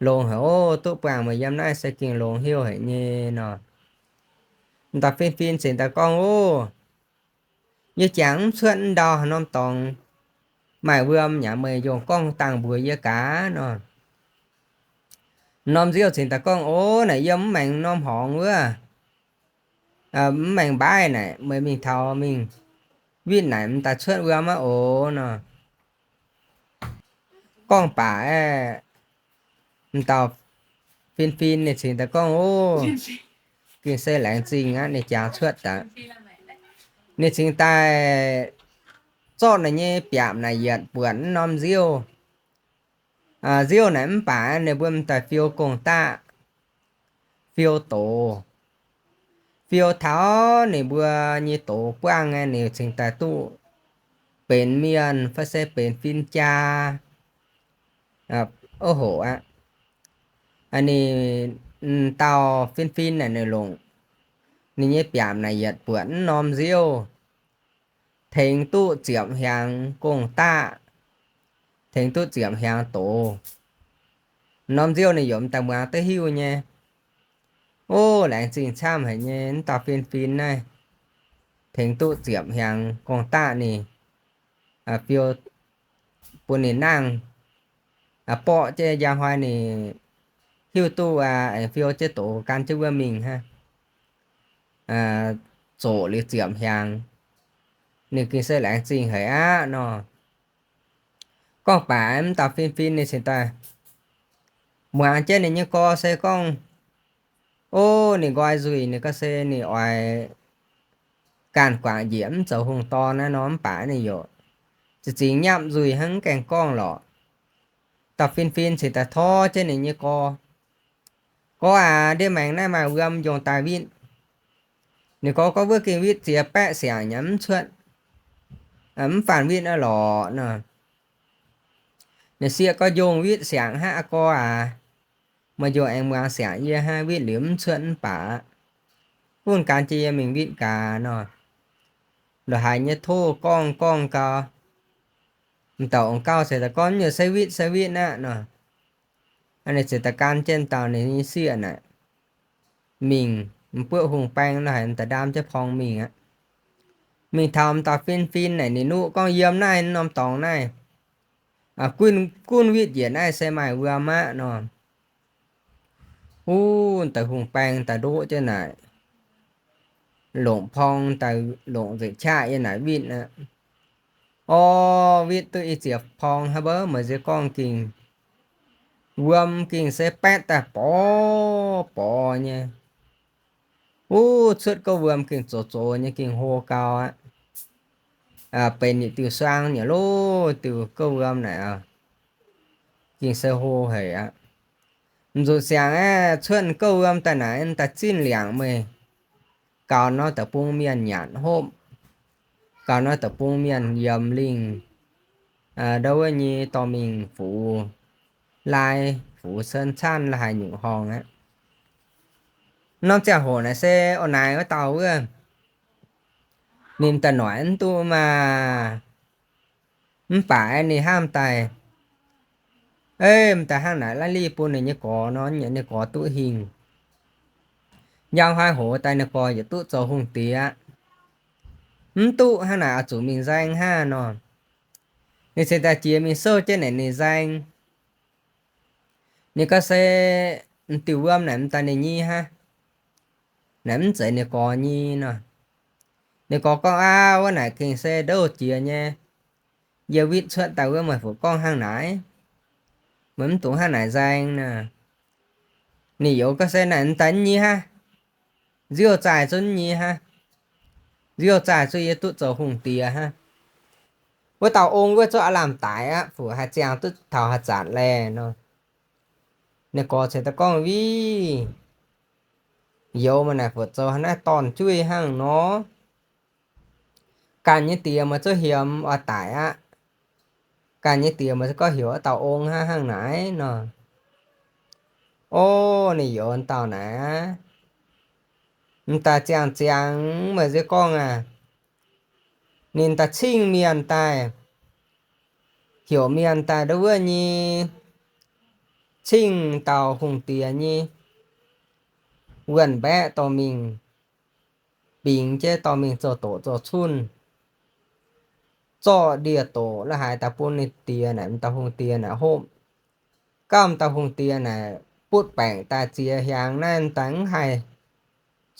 Longx haic ov, duqv buangh meih yiem naaiv se gengh longx haic nyei nor. M'dauh Fin-Fin cingx daaih gorngv, Ov, yie jangx mv cuotv ndau haaix norm dorngx maaih wuom nyei, meih yaac gorngv dangh mbuox yie gaax nor. Norm nziouv cingx daaih gorngv, Ov, naaic yiem mv maengx norm horngz wuov, mv maengx mbaaih naaic, meih mingh taux mingh witv naaic m'daaih cuotv wuom aqv oc nor. Gorngv baac aeqv, m'dauh Fin-Fin ninh cingx daaih gorngv, Ov, gengh se laengz zingh aqv, ninh jangx cuotv daaih. Ninh cingx daaih zorqv ninh nyei biaapc naaic yietc buonc norm nziouv. Nziouv naaic mv baac ninh mbuo m'daaih fiou gong-daqv, fiou doz. Fiou taux ninh mbuo nyei doz buangv, ninh cingx daaih duqv benx mienh fai se benx fin-jaa. Ov hoc aqv, ninh dauh Fin-Fin naaic ninh longc ninh nyei biaapc naaic yietc buonc norm nziouv tengx duqv ziepc hnyangx gong-daqv, tengx duqv ziepc hnyangx doz. Norm nziouv ninh yaac m'daaih muangx duqv hiuv nyei. Ov, laengz zingh camv haic nyei, mv dauh Fin-Fin naaiv tengx duqv ziepc hnyangx gong-daqv ninh fiou bun ninh nangh, borqv jienv njang hnoi ninh hiuv duqv aengx fiou jienv doz gan jienv wuov mingh hnangv. Zoqc liuz ziepc hnyangx, ninh gengh se laengz zingh haic aqv nor. Gorngv baac m'dauh Fin-Fin ninh cingx daaih muangx jienv ninh nyei gorx se gorngv, ov, ninh nqoi nzuih ninh gorngv se ninh oix ganh guangc njiec mv zoux hungh dorn naaiv nor, mv baac ninh yaac za'gengh nyapv nzuih hnangv, mv gaengh gorngv lorqc. Dauh Fin-Fin cingx daaih tor jienv ninh nyei gorx, Gorx aac, ndiev maengx naaiv maaih wuom, njongc daaih witv. Ninh gorx gorngv, Wuov gengh witv ziex baeqv siangx nyei mv cuotv, mv faanh witv naaiv lorqc nor. Ninh sieqv gorngv, Njongc witv siangx hnangv, aa gorx aac. Meih njongc aengx muangx siangx yie hnangv, witv liuz mv cuotv mv baac gunv gan jienv yie mingh witv gaax nor. La'haiz nyei tov gorngv gorngv gau, m'dauh ong gauh cingx daaih gorngv, Nyungc se witv se witv aqv nor. Ninh cingx daaih gan jienv dauh ninh nyei sieqv naaic mingh, m'buoqv hungh baeng la'haiz m'daaih ndaam jienv porng mingh aqv. Mingh taux m'dauh Fin-Fin naaic ninh nuqv gorngv, Yiem naaiv norm dorngx naaiv, gunv, gunv witv njiec naaiv se maaih wuom aqv nor. Wuov deix hungh baeng daaih ndoqv jienv naaic, longc porng daaih longc nzengc qaqv yiem naaic witv aqv. Orv, witv duqv i ziex porng hnangv, mbuo meih nziex gorngv gengh wuom gengh se baetv daaih borv borv nyei. Wuov cuotv gouv wuom gengh zox zox nyei, gengh hlo gau aqv. Benx yietc diuh suang nyei loh, diuh gouv wuom naaic, gengh se hlo haic aqv. M'nzunc siangx aeqv, cuotv gouv wuom daaih naaic, daaih zinh liangc meih gaux norm deic-bung mienh nyanc hopv, gaux norm deic-bung mienh yiemx lingh, ndau wuov nyei dorh mingh fux lai, fux cen caanv la'haiz nyungc horngh aqv. Norm ziangh hoc naaic se orv naaic wuov dauh wuov, ninh daaih noic mv duqv maah. Mv baac ninh hnamv daaih, ei, m'daaih hnangv naaic la'lih bun ninh nyei gorx nor, ninh nyei gorx duqv hingh. Njang hnoi hoz daaih ninh gorx yietc duqv zoux hungh diex aqv. Mv duqv hnangv naaic oix zuqc mingh nzaeng hnangv nor. Ninh cingx daaih jiex mingh souv jienv naaic ninh nzaeng. Ninh gorngv se m'diuh wuom naaic m'daaih ninh nyei hnangv. Naaic mv zeiz ninh gorx nyei nor. Ninh gorx gorngv, Aav, wuov naaic gengh se ndouv jiex nyei. Yie witv cuotv daaih wuov meih fuqv gorngv hnangv naaic, meih mv dungx hnangv naaic nzaeng nor. Ninh youz gorngv se naaic m'daaih nyei hnangv. Nziouv zaih zunv nyei hnangv. Nziouv zaih zunv yie duqv zoux hungh diex hnangv. Wuov dauh ong wuov zungv aav lamh daic aqv, fuqv haih ziangh duqv taux haaix zanc laeh nor. Ninh gorx cingx daaih gorngv, Wih, youz meih naaic fuqv zoux haaix naaiv dorn-jueiv hnangv nor. Ganh nyei diex meih zungv hiemx oix daic aqv. Ganh nyei diex meih zungv gorngv heuc wuov dauh ong hnangv, hnangv naaic nor. O, ninh youz dauh naaic aqv, m'daaih ziangh ziangx meih nziex gorngv aac, ninh daaih cingv mienh daaih, heuc mienh daaih ndau wuov nyei, cingv dauh hungh diex nyei wuonh mbaeqc dorh mingh, bingx jienv dorh mingh zoux doqc zoux cunh, zorqv ndie doqc la'haaix daaih bun ninh diex naaic, m'daaih hungh diex naaic hopv. Gauh m'daaih hungh diex naaic butv baengc daaih ziex hiaangx naaiv m'daaih mv haih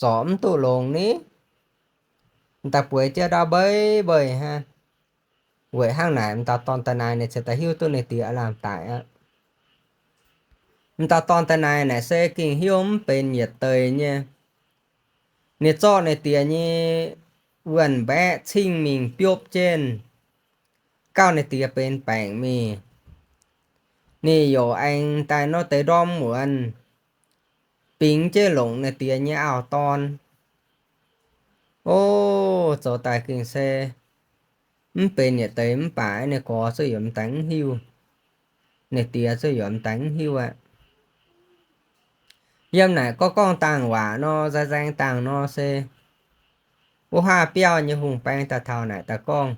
zorc mv duqv longx ni. M'daaih bueix jienv ndau mbeiv mbeiv hnangv. Weic hnangv naaic m'daaih dorn daaih naaic ninh cingx daaih hiuv duqv ninh diex aav lamh daic aqv. M'daaih dorn daaih naaic naaic se gengh hnyouv mv benx yietc deix nyei. Ninh zorqv ninh diex nyei wuonh mbaeqc cingv mingh biopv jienv, gauh ninh diex benx baengc mingh. Ninh yaac aengx daaih nor deix ndorm muonz bingx jienv longc ninh diex nyei auv-dorn. O, zoux daaih gengh se mv benx yietc deix mv baac ninh gorx zuqc yaac m'daaih mv hiuv, ninh diex zuqc yaac m'daaih mv hiuv aqv. Yiem naaic gorngv gorngv dangh waac nor, nzaeng nzaeng dangh nor se wuov haav biauv nyei hungh baeng daaih taux naaic daaih gorngv,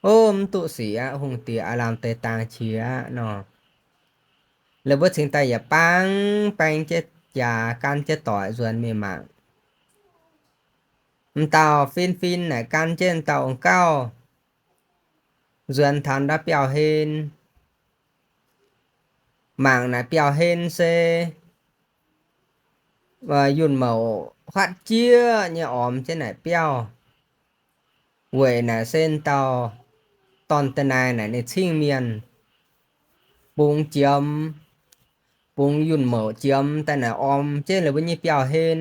O, mv duqv sic aqv, hungh diex aav lamh deix dangx qiex aqv nor. La'buo cingx daaih yaac bang baeng jienv jaax gan jienv doic nzuonx mingh mangc. M'dauh fin-fin naaic gan jienv m'dauh ong-gauv nzuonx taux ndau biauv-hlen. Mangc naaic biauv-hlen se yunh mouc huaatv jieqv nyei ormx jienv naaic biauv. Weic naaic se m'dauh dorn da'naaiv naaic ninh cingv mienh bungx jiemx, bungx yunh mouc jiemx daaih naaic ormx jienv la'buo nyei biauv-hlen.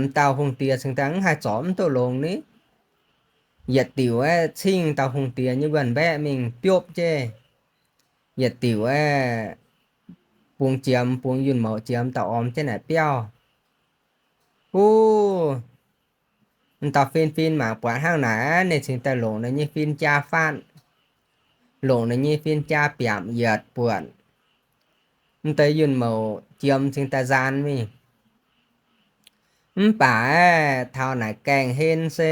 M'dauh hungh diex cingx daaih mv haih zorc mv duqv longx ni. Yietc diuc aeqv, cingv dauh hungh diex nyei wuonh mbaeqv mingh biopv jienv. Yietc diuc aeqv, bungx jiemx, bungx yunh mouc jiemx daaih ormx jienv naaic biauv. Uv, m'dauh fin-fin mangc buatc hnangv naaic, ninh cingx daaih longc ninh nyei fin-jaa faatv, longc ninh nyei fin-jaa biaamc yietc buatc m'deix yunh mouc jiemx cingx daaih nzaanx mingh. Mv baac aeqv, taux naaic gaengh hlen se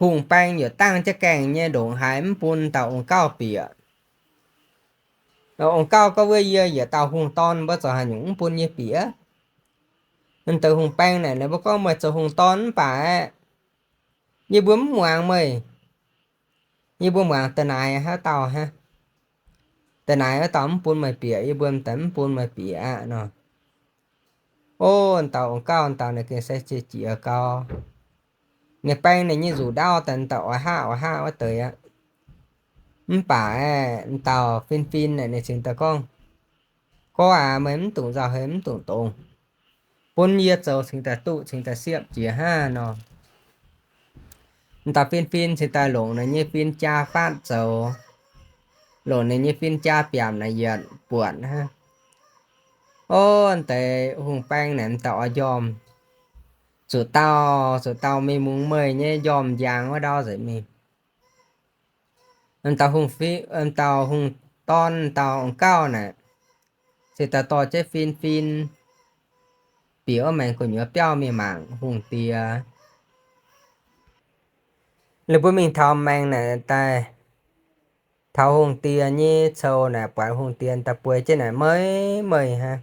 hungh baeng yaac dangh jienv gaengh nyei ndongc haaix mv bun dauh ong-gauv bieqc. Ong-gauv gorngv, Wuov yie yietc dauh hungh dorn mbuo zoux haaix nyungc mv bun yie bieqc? M'deix hungh baeng naaic ninh mbuo gorngv, Meih zoux hungh dorn mv baac aeqv, yie mbuo mv muangx meih. Yie mbuo muangx da'naaiv haaix dauh hnangv. Da'naaiv wuov dauh mv bun meih bieqc, yie mbuo m'daaih mv bun meih bieqc aqv nor. O, dauh ong-gauv dauh naaic gengh se qiex jiez gau. Ninh baeng ninh nyei nzuqc ndaauv daaih, dauh oix haav oix haav wuov deix aqv. Mv baac aeqv, dauh fin-fin naaic ninh cingx daaih gorngv, Gorx aac, meih mv dungx nzauh heix, mv dungx dongz. Bun yie zoux cingx daaih duqv, cingx daaih siepv jiex hnangv nor. M'dauh fin-fin cingx daaih longc ninh nyei fin-jaa faatv zoux, longc ninh nyei fin-jaa biaamc naaic yietc buatc hnangv. O, m'deix hungh baeng naaic m'daaih oix njormh. Zuqc dauh, zuqc dauh mingh mungz meih nyei njormh njang wuov ndaauv nzengc mingh. M'dauh hungh fi, m'dauh hungh dorn, m'dauh ong-gauv naaic, cingx daaih dorh jienv fin-fin bieqc wuov maengx gu'nyuoz biauv mingh mangc hungh diex. Ninh mbuo mingh taux maengx naaic daaih, taux hungh diex nyei coux naaic, buatc hungh diex daaih bueix jienv naaic meih meih hnangv.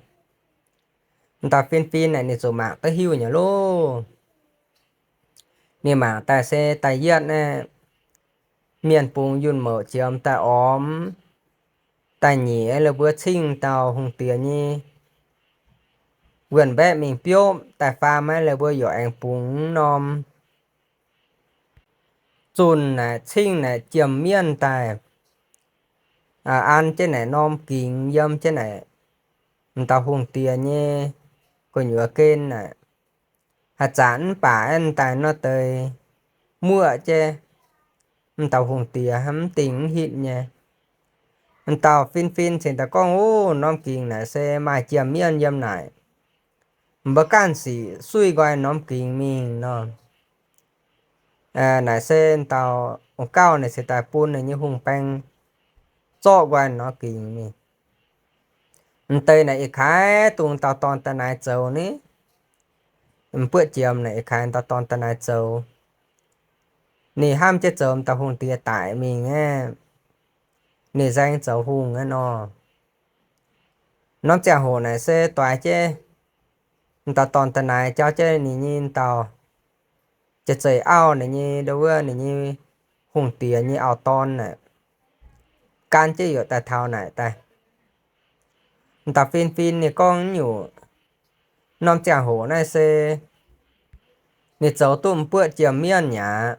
M'dauh fin-fin naaic ninh zuqc mangc duqv hiuv nyei loh. Ninh mangc daaih se daaih yietv naaiv mienh bungx yunh mouc jiex daaih ormx daaih nyeic, la'buo cingv dauh hungh diex nyei wuonh mbaeqv mingh biopv daaih faam, maiv la'buo yaac aengx bungx norm zunh naaic cingv naaic jiem mienh daaih an jienv naaic norm gingx yiem jienv naaic m'dauh hungh diex nyei gu'nyuoz gen naaic. Haaix zanc mv baac aeqv, daaih nor deix muoqv jienv m'dauh hungh diex mv dingh mv hitv nyei. M'dauh fin-fin cingx daaih gorngv, Ov, norm gingx naaic se maaih jiem mienh yiem naaic. Mbuo ganh sic suiv nqoi norm gingx mingh nor. Naaic se m'dauh ong gauh naaic cingx daaih bun ninh nyei hungh baeng zorqv nqoi norm gingx mingh. M'deix naaic ih kaaix dungx dauh dorn daaih naaic zoux ni. M'buoqv jiem naaic ih kaaix dauh dorn daaih naaic zoux. Ninh hnamv jienv zoux m'dauh hungh diex daic mingh aeqv, ninh nzaeng zoux hungh aeqv nor. Norm ziangh hoc naaic se doix jienv m'dauh dorn daaih naaic jauv jienv ninh nyei dauh jiex zeih auv, ninh nyei ndo wuov, ninh nyei hungh diex nyei auv-dorn naaic, gan jienv yaac daaih taux naaic daaih. M'dauh fin-fin ninh gorngv nyungc, norm ziangh hoc naaiv se ninh zoux duqv m'buoqv jiem mienh aqv.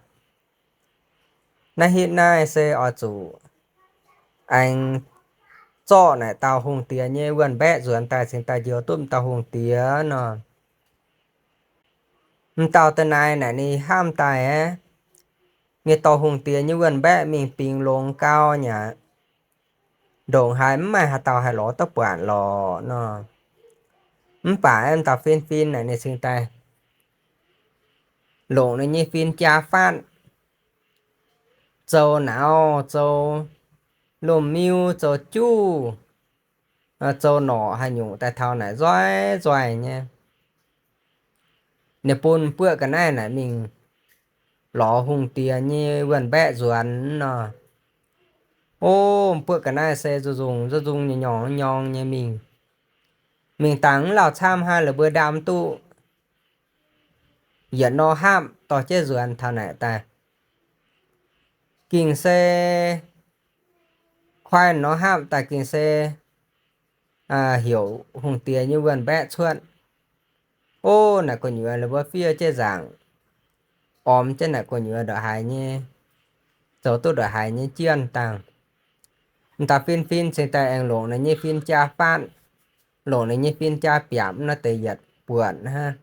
Naaiv hitv naaiv se oix zuqc aengx zorqv naaic dauh hungh diex nyei wuonh mbaeqv nzuonx daaih cingx daaih njoux duqv m'dauh hungh diex nor. M'dauh da'naaiv naaic ninh hnamv daaih aeqv, ninh dorh hungh diex nyei wuonh mbaeqv mingh bingx longx gau nyei aqv. Ndongc haaix mv maaih haaix dauh haih lorz duqv buatc lorqc nor. Mv baac m'dauh fin-fin naaic ninh cingx daaih longc ninh nyei fin-jaa faatv zoux nauz, zoux lomh miu, zoux juv, zoux norqc haaix nyungc daaih taux naaic nzoih nzoih nyei. Ninh bun m'buoqv ga'naaiv naaic mingh lorz hungh diex nyei wuonh mbaeqv nzuonx nor. O, m'buoqv ga'naaiv se nzung nzung nzung nzung nyei nyorng nyorng nyei mingh. Mingh dangh mv lauh camv hnangv, la'buo ndaam duqv yietc nor hapv dorh jienv nzuonx taux naaic daaih. Gengh se kuaaiv nor hapv daaih gengh se heuc hungh diex nyei wuonh mbaeqv cuotv. O, naaic gu'nyuoz la'buo fiev jienv nzaangc, ormx jienv naaic gu'nyuoz ndongc haaix nyei, zoux duqv ndongc haaix nyei jienh dangh. M'dauh fin-fin cingx daaih aengx longc ninh nyei fin-jaa faatv, longc ninh nyei fin-jaa biapc nor deix yietc buonc hnangv.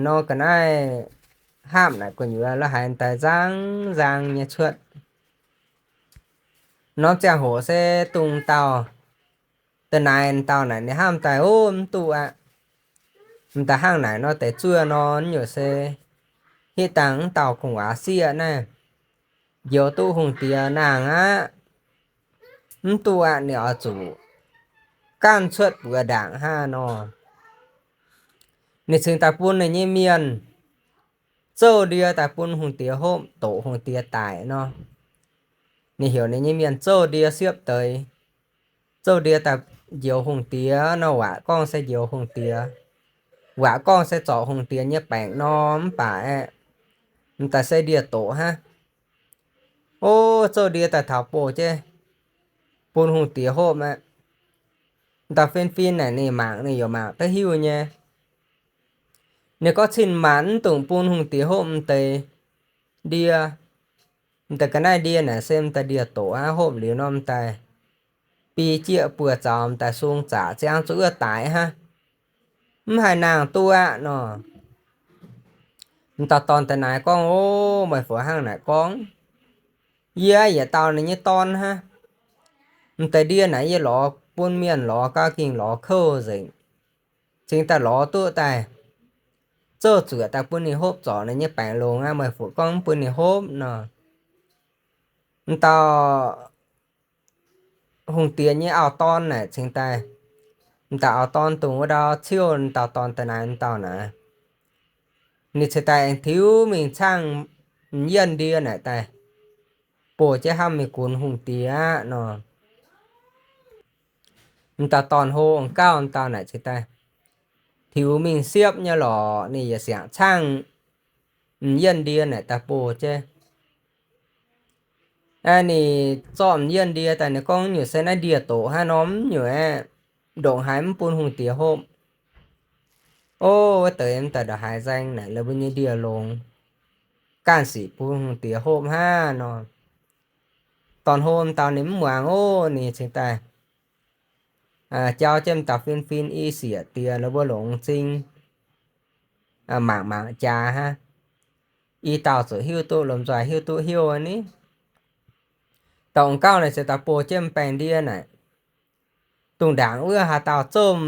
Nor ga'naaiv hapv naaic gu'nyuoz la'haiz daaih nzang nzang nyei cuotv. Norm ziangh hoc se dongh dauh da'naaiv dauh naaic ninh hnamv daaih, O, mv duqv aqv. M'daaih hnangv naaic nor deix zuov nor, nyungc se hitv dangh mv dauh gu'nguaaz sieqv naaiv njoux duqv hungh diex nangh aqv. Mv duqv aqv, ninh oix zuqc ganh cuotv buoz ndaangc hnangv nor. Ninh cingx daaih bun ninh nyei mienh zouv ndie daaih bun hungh diex hopv, doqc hungh diex daic nor. Ninh heuc ninh nyei mienh zouv ndie siepv deix, zouv ndie daaih njoux hungh diex nor, waac gorngv se njoux hungh diex, waac gorngv se zorc hungh diex nyei baengc nor, mv baac aeqv, m'daaih se ndie-doqc hnangv. O, zouv ndie daaih taux bouh jienv bun hungh diex hopv aqv. M'dauh fin-fin naaic ninh mangc ninh yaac mangc duqv hiuv nyei. Ninh gorngv cin-maanc mv dungx bun hungh diex hopv m'deix ndie. M'daaih ga'naaiv ndie naaic se m'daaih ndie-doqc hnangv, hopv liuz nor m'daaih bi jieqv buoz zaux m'daaih sung zaqc ziangv zuqc wuov daic hnangv. Mv haih nangh duqv aqv nor. M'dauh dorn da'naaiv gorngv, O, meih fungc hnangv naaic gorngv? Yie yietc dauh ninh nyei dorn hnangv. M'deix ndie naaic yie lorz bun mienh lorz gau, gengh lorz kouv nzengc. Cingx daaih lorz duqv daaih, zouv zuoqc daaih bun ninh hopv zorc ninh nyei baengc longx aqv. Meih fungc gorngv mv bun ninh hopv nor? M'dauh hungh diex nyei auv-dorn naaic cingx daaih, m'daaih auv-dorn dongh wuov ndau ciouv m'dauh dorn da'naaiv m'dauh naaic, ninh cingx daaih aengx tiux mingh caangh m'yienv ndie naaic daaih, boh jienv hnamv mingh gunx hungh diex aqv nor. M'dauh dorn-hlo ong-gauv m'dauh naaic cingx daaih tiux mingh siepv nyei lorqc, ninh yietc siangx caangv m'yienv ndie naaic daaih boh jienv. Ninh zorqv m'yienv ndie daaih, ninh gorngv, nyungc se naaiv ndie-doqc hnangv nor, mv nyungc aeqv, ndongc haaix mv bun hungh diex hopv. Ov, wuov deix m'daaih ndongc haaix nzaeng naaic la'mbuo nyei ndie-longx, ganh sic bun hungh diex hopv hnangv nor. Dorn-hlo m'dauh ninh mv muangx ov, ninh cingx daaih jauv jienv m'dauh fin-fin i siec diex la'mbuo longc m'zing mangc mangc jaax hnangv. I dauh zuqc hiuv duqv lomh nzoih hiuv duqv hnyouv ni. Dauh ong-gauv naaic se daaih boh jienv m'baengh ndie naaic, dongh ndaangc wuov haaix dauh zomv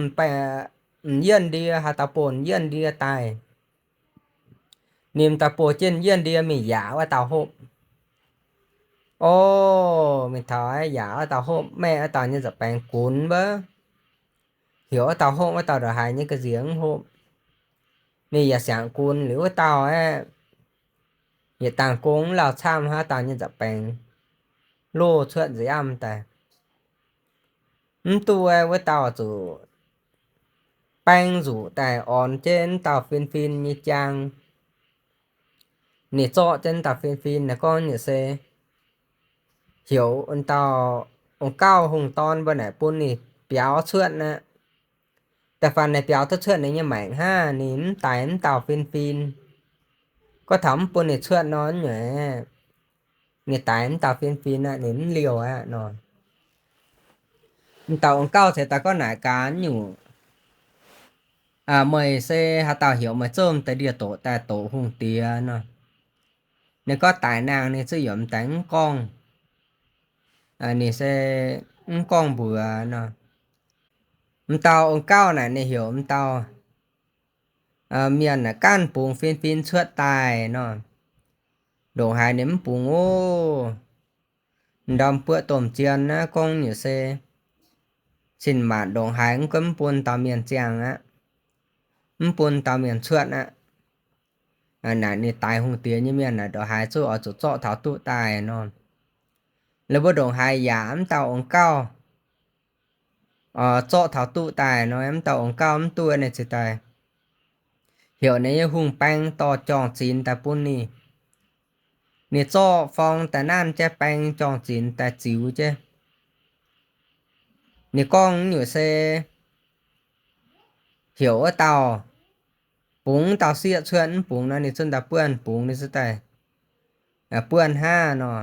m'yienv ndie, haaix dauh boh m'yienv ndie daaih, ninh m'daaih boh jienv m'yienv ndie mingh yaac wuov dauh hopv. Ov, mingh taux yaac wuov dauh hopv, maeqv wuov dauh nyei nza'baengx gunx wuov, heuc wuov dauh hopv, wuov dauh ndongc haaix nyei ga'nziex mv hopv. Ninh yaac siangx gunx liuz wuov dauh aeqv, yietc dangh gong mv lauh camv hnangv, dauh nyei nza'baengx loz cuotv nziaamv daaih. Mv duqv aeqv, wuov dauh zuqc baeng nzuqc daaih ornx jienv m'dauh fin-fin nyei jaang. Ninh zorqv jienv m'dauh fin-fin naaic gorngv nyei se heuc wuov dauh ong-gauv hungh dorn mbuo naaic bun ninh biaux cuotv aqv. Da'faanh ninh biaux duqv cuotv ninh nyei maengc hnangv, ninh mv daix m'dauh fin-fin. Gorngv taux mv bun ninh cuotv nor, nyei ninh daix m'dauh fin-fin aqv, ninh mv liouh aqv nor. M'dauh ong-gauv ceix daaih gorngv naaic gaax nyungc, meih se haaix dauh heuc meih zomv deix ndie-doqc daaih doqc hungh diex nor? Ninh gorngv daic nangh ninh zuqc yaac m'daaih mv gorngv. Ninh se mv gorngv mbuox nor. M'dauh ong-gauv naaic ninh heuc m'dauh mienh naaic ganh bungx fin-fin cuotv daaih nor. Ndongc haaix ninh mv bungx ov. M'ndorm buoqv domh jien naaiv gorngv nyei se cin-maanc ndongc haaix mv gunv mv bun dauh mienh ziangh aqv, mv bun dauh mienh cuotv aqv. Naaic ninh daix hungh diex nyei mienh naaic ndongc haaix zuqc oix zuqc zorqv taux duqv daaih nor. La'mbuo ndongc haaix yaac mv dauh ong-gauv zorqv taux duqv daaih nor, mv dauh ong-gauv mv duqv ninh ceix daaih heuc ninh nyei hungh baeng dorh jorngh zinx daaih bun ninh. Ninh zorqv forng daaih nanv jienv baeng jorngh zinx daaih ziux jienv. Ninh gorngv nyungc se heuc wuov dauh bungx dauh sieqv cuotv, mv bungx nor ninh zungv daaih buonv, bungx ninh zungv daaih buonv hnangv nor.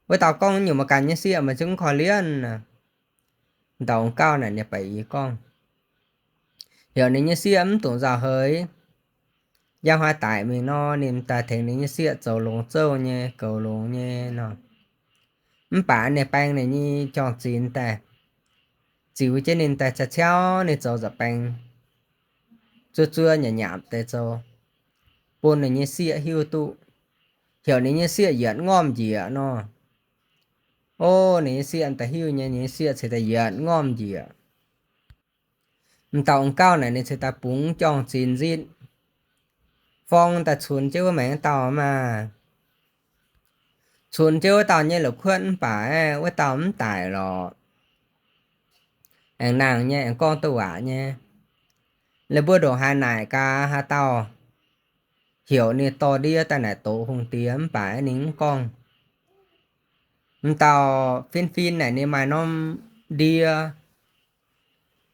Wuov dauh gorngv nyungc maaih ganh nyei sieqv meih zungv korv-lienh. Dauh ong-gauv naaic ninh baeqc i gorngv heuc ninh nyei sieqv mv dungx nzauh heix. Njang hnoi daic mingh nor ninh daaih tengx ninh nyei sieqv zoux longx zouv nyei, goux longx nyei nor. Mv baac ninh baeng ninh nyei jorngh zinx daaih ziux jienv ninh daaih caux ninh zoux nza'baeng zuov zuov nyei nyapc deix zoux bun ninh nyei sieqv hiuv duqv. Heuc ninh nyei sieqv yietc ngorm njiec nor. Ov, ninh nyei sieqv daaih hiuv nyei, ninh nyei sieqv ceix daaih yietc ngorm njiec. M'dauh ong-gauv naaic ninh ceix daaih bungx jorngh zinx nzitv forng daaih cunx jienv wuov maengx dauh maah. Cunx jienv wuov dauh nyei la'kuotv mv baac wuov dauh mv daic lorqc. Aengx nangh nyei, aengx gorngv duqv waac nyei. La'mbuo ndongc haaix naaic gaax haaix dauh heuc ninh dorh ndie daaih naaic doqc hungh diex mv baac ninh mv gorngv. M'dauh fin-fin naaic ninh maaih norm ndie,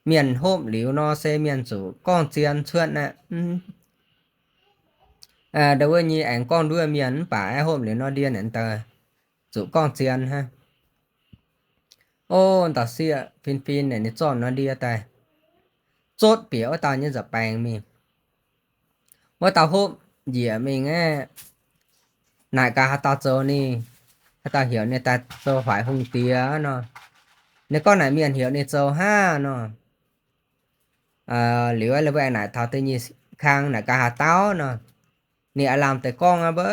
mienh hopv liuz nor se mienh zuqc gorngv zien cuotv aqv. Ndau wuov nyei aengx gorngv nduov mienh mv baac hopv liuz nor ndie naaic zuqc gorngv zien hnangv. Ov, dauh sieqv fin-fin naaic ninh zorqv norm ndie daaih zotv bieqc wuov dauh nyei nza'baengx mingh. Wuov dauh hopv njiec mingh aeqv, naaic gaax haaix dauh zoux ninh, haaix dauh heuc ninh daaih zoux hoic hungh diex nor. Ninh gorngv naaic mienh heuc ninh zoux hnangv nor. Liuz aeqv, la'buo aengx naaic taux da'nyeic kang naaic gaax haaix dauh nor. Ninh aav lamh deix gorngv aqv mbuo.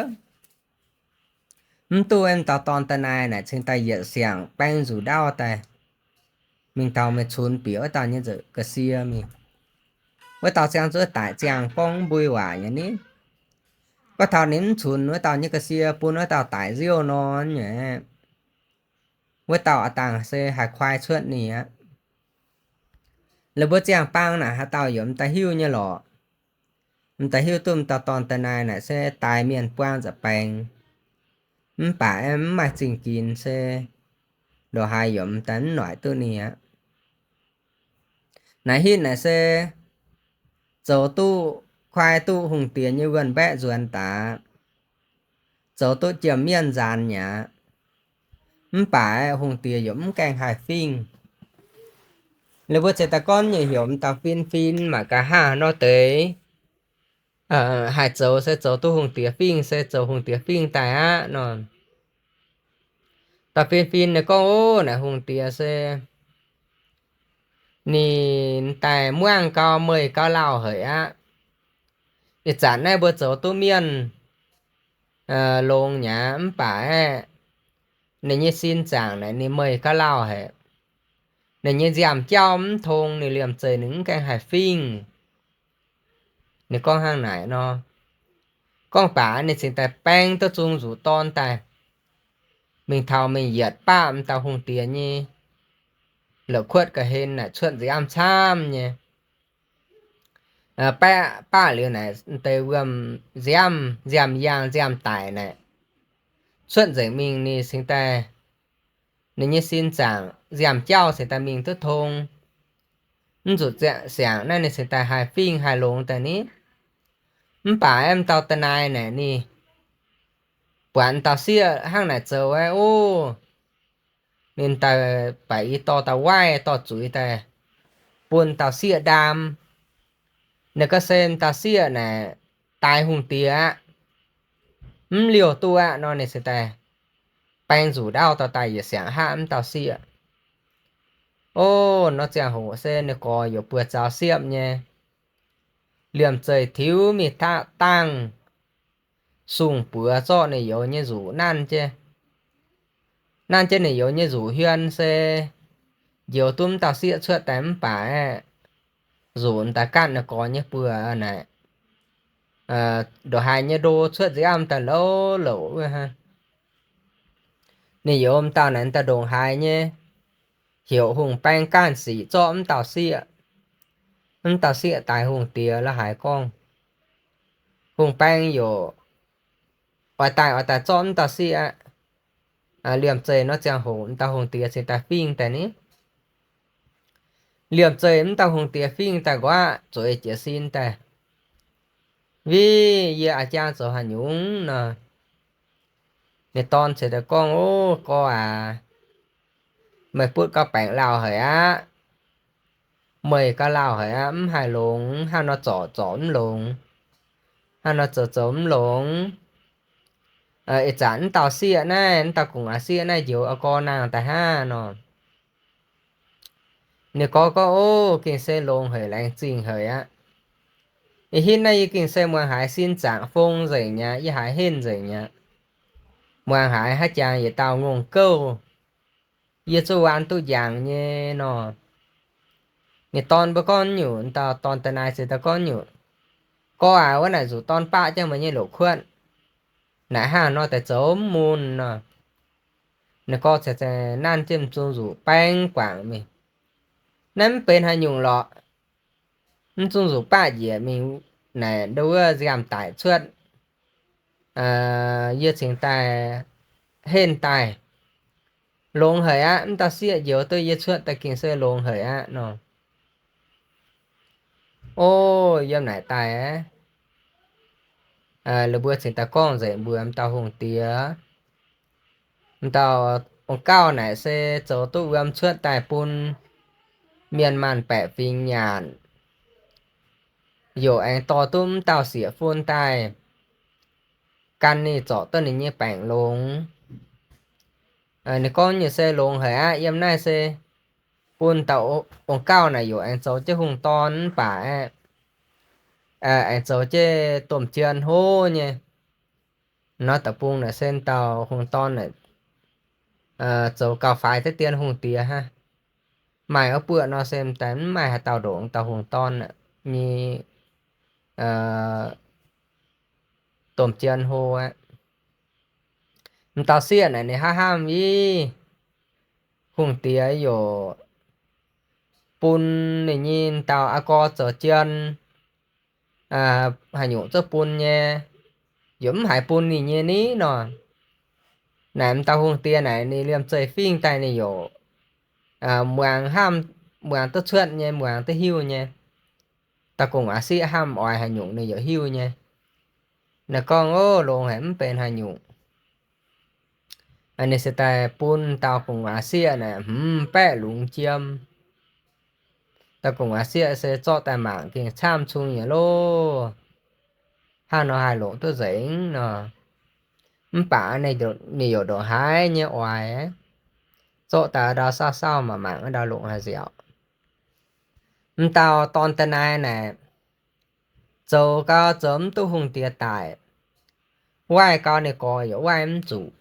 Mv duqv, m'dauh dorn daaih naaic naaic cingx daaih yietc siangx baeng nzuqc ndaauv daaih mingh taux meih cunx bieqc wuov dauh nyei nza'ga'sie mingh. Wuov dauh ziangh zuqc daic ziangh gorngv mbui waac nyei ni. Gorngv taux ninh mv cunx wuov dauh nyei ga'sie bun wuov dauh daic nziouv nor nyei, wuov dauh a'dangc se haih kuaai cuotv ninh aqv. Laaix mbuo ziangh baang naaic haaix dauh yaac m'daaih hiuv nyei lorqc. M'daaih hiuv duqv m'daaih dorn daaih naaic naaic se daaih mienh buang nza'baengx, mv baac mv maaih zingh ginx se ndongc haaix yaac m'daaih mv noic duqv ninh aqv. Naaic hitv naaic se zoux duqv, kuaai duqv hungh diex nyei wuonh mbaeqv nzuonx daaih, zoux duqv jiem mienh nzaanx mi'aqv. Mv baac hungh diex yaac mv gaengh haih fingx. Laaix mbuo ziouc daaih gorngv nyei heuc m'dauh fin-fin mangc gaax haav nor deix haih zoux se zoux duqv hungh diex fingx se zoux hungh diex fingx daaih aqv nor. Dauh fin-fin ninh gorngv, Ov, naaic hungh diex se ninh daaih muangh gau, meih gau lauh haic aqv. Ih zanc naaiv mbuo zoux duqv mienh longx mi'aqv, mv baac aeqv, ninh nyei sin zaangc naaic ninh meih gau lauh haic. Ninh nyei nziaamv-jauv mv tong, ninh liemh zeih ninh mv gaengh haih fingx. Ninh gorngv hnangv naaic nor. Gorngv baac ninh cingx daaih baeng duqv zung nzuqc dorn daaih, mingh taux mingh yietc baqv m'dauh hungh diex nyei la'kuotv ga'hlen naaic cuotv nziaamv camv nyei. Baeqv baqv liuz naaic deix wuom nziaamv, nziaamv-yaangh, nziaamv-daic naaic cuotv nzengc mingh, ninh cingx daaih, ninh nyei sin zaangc nziaamv-jauv cingx daaih mingh duqv tong. Mv zuqc ziangh siangx naaiv ninh cingx daaih haih fingx haih longx daaih ni. Mv baac aeqv, m'dauh da'naaiv naaic ninh buatc m'dauh sieqv hnangv naaic zoux aeqv, ov, ninh daaih baac i dorh dauh waaiv dorh zuiz daaih bun dauh sieqv ndaam. Ninh gorngv se m'dauh sieqv naaic daix hungh diex aqv, mv liouh duqv aqv nor, ninh cingx daaih baeng nzuqc ndaauv dorh daaih yietc siangx hapv m'dauh sieqv. Ov, nor ziangh hoc se ninh gorx yaac buoz zaux siepv nyei. Liemh zeih tiux mingh dangh sung-buoz zorqv ninh youz nyei nzuqc nanv jienv, nanv jienv ninh youz nyei nzuqc hmien se njoux duqv m'dauh sieqv cuotv daaih mv baac aeqv, nzuqc m'daaih ganh ninh gorx nyei buoz naaic, ndongc haaix nyei ndo cuotv nziaamv daaih louc louc wuov hnangv. Ninh youz m'dauh naaic m'daaih ndongc haaix nyei, heuc hungh baeng ganh sic zorqv m'dauh sieqv. M'dauh sieqv daix hungh diex la'haiz gorngv, hungh baeng yaac oix daaih oix daaih zorqv m'dauh sieqv aqv. Liemh zeih nor ziangh hoc m'dauh hungh diex cingx daaih fingx daaih ni. Liemh zeih m'dauh hungh diex fingx daaih nqa'haav zueiz jiez sin daaih, Vih, yie a'jang zoux haaix nyungc nor? Ninh dorn cingx daaih gorngv, Ov, gorx aac, meih butv gauh baengc lauh haic aqv. Meih gauh lauh haic aqv, mv haih longx, hnangv nor zorc zorc mv longx, hnangv nor zoux zoux mv longx. Ih zanc m'dauh sieqv naaiv, m'dauh gu'nguaaz sieqv naaiv njoux gorx naang daaih hnangv nor. Ninh gorx gorngv, Ov, gengh se longx haic, laengz zingh haic aqv. Ih hitv naaiv yie gengh se muangx haiz sin zaangc fong nzengc mi'aqv, yie haiz henv nzengc mi'aqv. Muangx haiz haaix jangx yietc dauh ngongh gouv, yie zuqc waan duqv njangx nyei nor. Ninh dorn mbuo gorngv nyungc, dauh dorn da'naaiv cingx daaih gorngv nyungc, Gorx aac, wuov naaic nzuqc dorn baqv jienv meih nyei loz-kuotv, naaic hnangv nor daaih zoux mv mun nor. Ninh gorx cingx daaih nanv jienv m'zung nzuqc baeng guangc mingh. Naaiv mv benx haaix nyungc lorqc. M'zung nzuqc baqv njiec mingh naaic ndo wuov nziaamv-daic cuotv, yie cingx daaih henv daaih. Longx haic aqv. M'dauh sieqv njoux duqv yie cuotv daaih gengh se longx haic aqv nor. Ov, yiem naaic daaih aqv. Laaix mbuo cingx daaih gorngv nzengc mbuox m'dauh hungh diex. M'dauh ong gauh naaic se zoux duqv wuom cuotv daaih bun mienh maanh baeqc fingx nyanc, yaac aengx dorh duqv m'dauh sieqv fun daaih gan ninh zorc duqv ninh nyei baengc longx. Ninh gorngv nyei se longx haic aqv. Yiem naaiv se bun dauh ong gauh naaic yaac aengx zoux jienv hungh dorn mv baac aeqv, aengx zoux jienv domh jien hlo nyei. Nor da'bung naaic se dauh hungh dorn naaic zoux gauh faix deix dien hungh diex hnangv. Maaih wuov buoqv nor se m'daaih mv maaih haaix dauh ndongc dauh hungh dorn nyei, aa, domh jien hlo aqv. M'dauh sieqv naaic ninh hnamv hnamv, Ih, hungh diex yaac bun ninh nyei dauh a'gorx zoux jien, haaix nyungc zungv bun nyei, yaac mv haiz bun ninh nyei ni nor. Naaic m'dauh hungh diex naaic ninh liemh zeih fingx daaih ninh yaac muangx hnamv, muangx duqv cuotv nyei, muangx duqv hiuv nyei. Dauh gu'nguaaz sieqv hnamv oix haaix nyungc ninh yaac hiuv nyei. Naaic gorngv, Ov, longx haic, mv benx haaix nyungc. Ninh se daaih bun dauh gu'nguaaz sieqv naaic hmz baeqv lungz jiem. Dauh gu'nguaaz sieqv se zorqv daaih mangc gengh camv cung nyei loh. Hnangv nor haih longc duqv nzengc nor. Mv baac ninh yaac ndongc haaix nyei oix, zorqv daaih ndau sauv sauv mangc mangc ndau longc haaix nziaauc. M'dauh dorn da'naaiv naaic zoux gau zoux mv duqv hungh diex daic, waaiv gau ninh gorx yaac waaiv mv zuqc.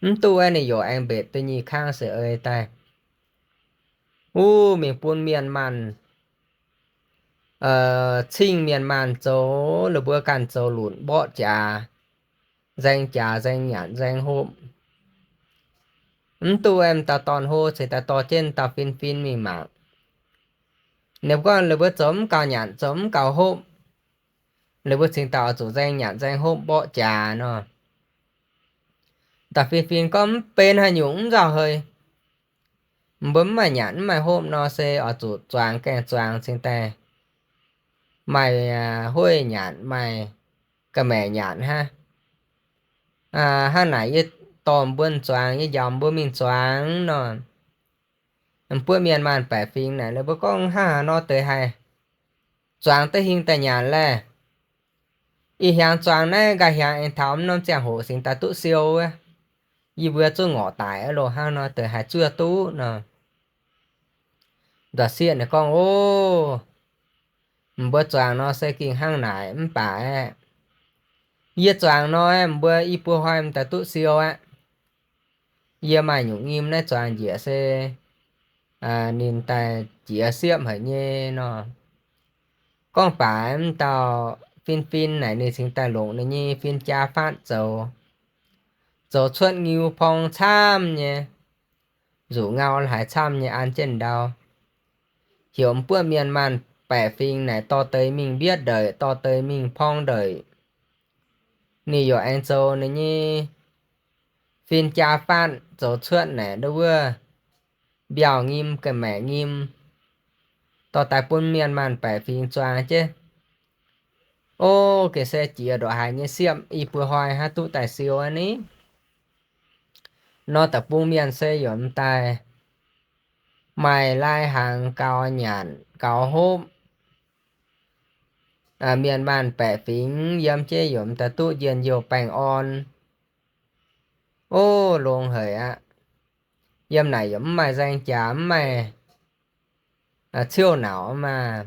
Mv duqv aeqv, ninh yaac aengx mbetc da'nyeic kang se ei daaih, wuov mingh bun mienh maanh cingv mienh maanh zoux, la'buo ganh zoux lunc mborqv jaax, nzaeng jaax, nzaeng nyanc, nzaeng hopv. Mv duqv aeqv, m'dauh dorn hlo cingx daaih dorh jienv dauh fin-fin mingh mangc. Ninh mbuo gorngv ninh mbuo zoux mv gaux nyanc, zoux mv gaux hopv, ninh mbuo cingx daaih oix zuqc nzaeng nyanc nzaeng hopv mborqv jaax nor. Dauh fin-fin gorngv, Mv benx haaix nyungc, mv nzauh heix. Mbuo mv maaih nyanc mv maaih hopv nor se oix zuqc zuangx gaengh zuangx cingx daaih maaih hueiv nyanc, maaih ga'maeqc nyanc hnangv. Hnangv naaic yie dorh mbuo zuangx, yie njaaux mbuo mingh zuangx nor. M'buoqv mienh maanh baeqc fingx naaic ninh mbuo gorngv, Hnangv haaix nor deix haih zuangx da'hingh daaih nyanc laeh? Ih hiaangx zuangx naaiv, nqa'haav hiaangx aengx taux mv norm ziangh hoc singx daaih duqv siou wuov. Yie mbuo zungv ngorc daic aqv loh, hnangv nor deix haih zuov duqv nor. Nzauh sieqv ninh gorngv, Ov, mbuo zuangx nor se gengh hnangv naaic mv baac aeqv, yie zuangx nor aeqv, mbuo i buo hnoi m'daaih duqv siou aqv. Yie maaih nyungc nyim naaiv zuangx njiec se ninh daaih jiex siepv haic nyei nor. Gorngv baac m'dauh fin-fin naaic ninh cingx daaih longc ninh nyei fin-jaa faatv zoux, zoux cuotv ngiu porng camv nyei, nzuqc ngau haaix camv nyei an jienv ndau, heuc m'buoqv mienh maanh baeqc fingx naaic dorh deix mingh mbietv ndeic, dorh deix mingh porng ndeic. Ninh yaac aengx zoux ninh nyei fin-jaa faatv zoux cuotv naaic ndau wuov mbiauh nyim, ga'maeqc nyim, dorh daaih bun mienh maanh baeqc fingx zuangx jienv. Ov, gengh se jiex ndongc haaix nyei siepv i buo hnoi hnangv duqv daaih siou aqv ni. Nor da'bung mienh se yaac m'daaih maaih lai hnaangx gaux nyanc gaux hopv. Mienh maanh baeqc fingx yiem jienv yaac m'daaih duqv njien-youh baengh orn. Ov, longx haic aqv. Yiem naaic yaac mv maaih nzaeng jaax, mv maaih ciouv nauc maah.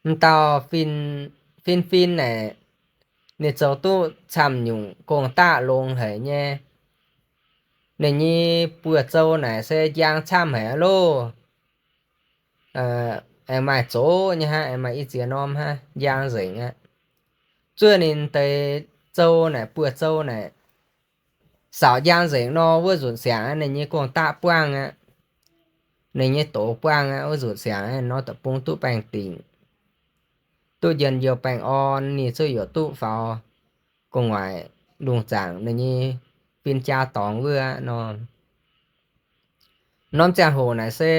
M'dauh fin-fin naaic, ninh zoux duqv camv nyungc gong-daqv longx haic nyei. Ninh nyei buoz-zou naaic se njang camv haic aqv loh. Aengx maaih zoqc nyei hnangv, aengx maaih i ziex norm hnangv, njang nzengc aqv. Zuov ninh deix zou naaic, buoz-zou naaic, saauc njang nzengc nor, wuov nzunc siangx ninh nyei gong-daqv buangh aqv. Ninh nyei doz buangh aqv, wuov nzunc siangx nor da'bung duqv baengh dingc, duqv njien-youh baengh orn, ninh zuqc yaac duqv faaux gu'nguaaic lungh zaangc ninh nyei fin-jaa dorngx wuov aqv nor. Norm ziangh hoc naaic se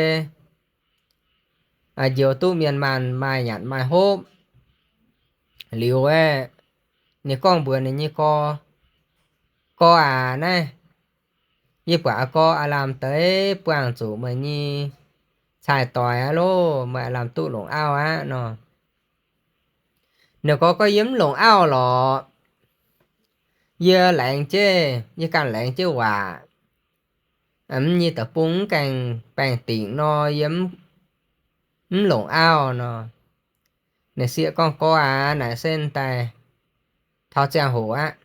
njoux duqv mienh maanh maaih nyanc maaih hopv liuz aeqv, ninh gorngv mbuox ninh nyei gorx, Gorx aac, naaiv yie buatc a'gorx aav lamh deix buangh zuqc meih nyei cai-doix aqv loh, meih aav lamh duqv longc auv aqv nor. Ninh gorx gorngv, Yie mv longc auv lorqc. Yie laengz jienv, yie ganh laengz jienv waac. Mv nyei da'bung mv gaengh baengh dingc nor, yie mv longc auv nor. Ninh sieqv gorngv, Gorx aac, naaic se daaih taux ziangh hoc aqv.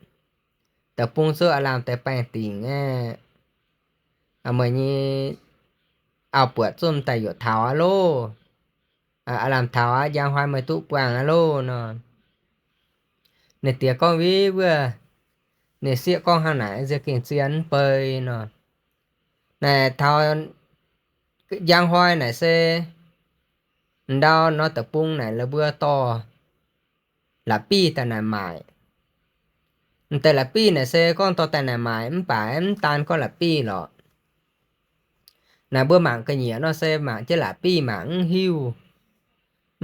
Da'bung zuqc aav lamh deix baengh dingc aqv. Meih nyei auv-buoqc zungv daaih yuoqc taux aqv loh. Aav lamh taux aqv, njang hnoi meih duqv buangh aqv loh nor. Ninh diex gorngv, Win wuov, ninh sieqv gorngv hnangv naaic, nziex gengh zien mv bei nor. Naaic taux njang hnoi naaic se ndau nor deic-bung naaic la'buo dorh la'bieiv daaih naaic maaic. M'deix la'bieiv naaic se gorngv dorh daaih naaic maaic mv baac mv daan gorngv la'bieiv lorqc. Naaic mbuo mangc ga'nyiec nor se mangc jienv la'bieiv mangc mv hiuv.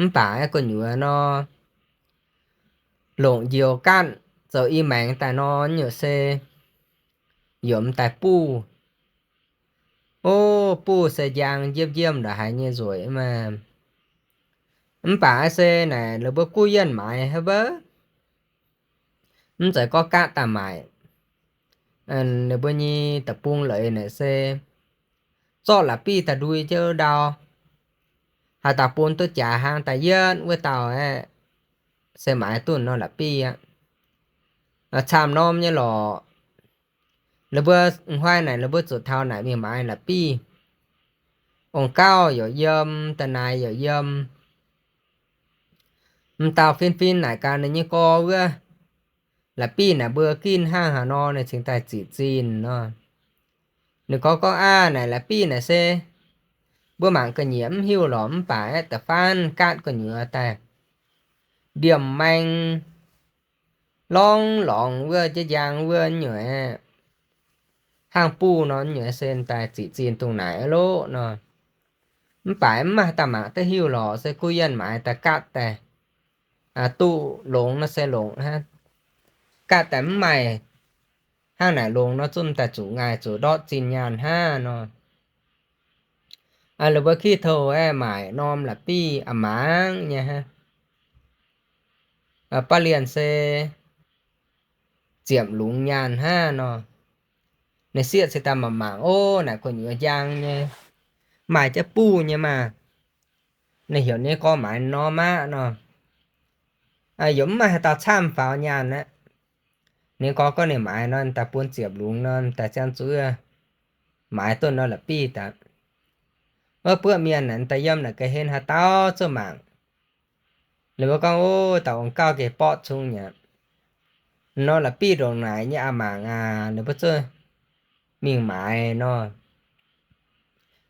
Mv baac gu'nyuoz nor, longc njoux gaatv zoux i maengx daaih nor, nyungc se yiem daaih buv. O, buv se njang njiemv njiemv ndongc haaix nyei nzueic maah. Mv baac se naaic ninh mbuo guv yienh maaiz haic wuov, mv zeiz gorngv gaatv daaih maaic. Ninh mbuo nyei deic-bung leiz naaic se zorqv la'bieiv daaih ndui jienv ndau, haaix dauh bun duqv jaax hnangv daaih yietv wuov dauh aeqv, se maaiz duqv nor la'bieiv aqv. Camv norm nyei lorqc. Ninh mbuo hnoi naaic ninh mbuo zuqc taux naaic mingh maaiz la'bieiv. Ong-gauv yaac yiem, da'naaic yaac yiem. M'dauh fin-fin naaic gaax ninh nyei gorx wuov, la'bieiv naaic mbuo ginv hnangv haaix nor ninh cingx daaih ziqc zinh nor. Ninh gorx gorngv, Aav, naaic la'bieiv naaic se mbuo mangc ga'nyiec mv hiuv lorqc, mv baac aeqv, da'faanh gaatv gu'nyuoz daaih ndiemh maeng lorngx lorngx wuov, jiex njang wuov nyungc aeqv, hnangv buv nor nyungc se daaih ziqc zinh dongh naaic aqv loqc nor. Mv baac mv maaih dauh mangc duqv hiuv lorqc, se guv yienh maaiz daaih gaatv daaih duqv longx nor se longx hnangv. Gaatv daaih mv maaih hnangv naaic longx nor zungv daaih zuqc ngaih zuqc ndortv zinh nyaanh hnangv nor. La'buo kih touh aeqv, maaic norm la'bieiv a'maangc nyei hnangv. Baav lienh se ziepc lungz nyaanh hnangv nor. Ninh sieqv cingx daaih mangc mangc, Ov, naaic gu'nyuoz njang nyei, maaih jienv buv nyei maah. Ninh heuc ninh gorx maaiz norm aqv nor. Yaac mv maaih haaix dauh camv faaux nyaanh aqv. Ninh gorx gorngv ninh maaiz nor, daaih bun ziepc lungz nor, daaih ziangh zuqc maaiz duqv nor la'bieiv daaih. Wuov buoqv mienh naaic daaih yiem naaic ga'hlen haaix dauh zuqc mangc. Ninh mbuo gorngv, Ov, dauh ong-gauv gengh borqv cung nyei. Nor la'bieiv ndongc naaic nyei a'maangc aac, ninh mbuo zuqc mingh maaiz nor.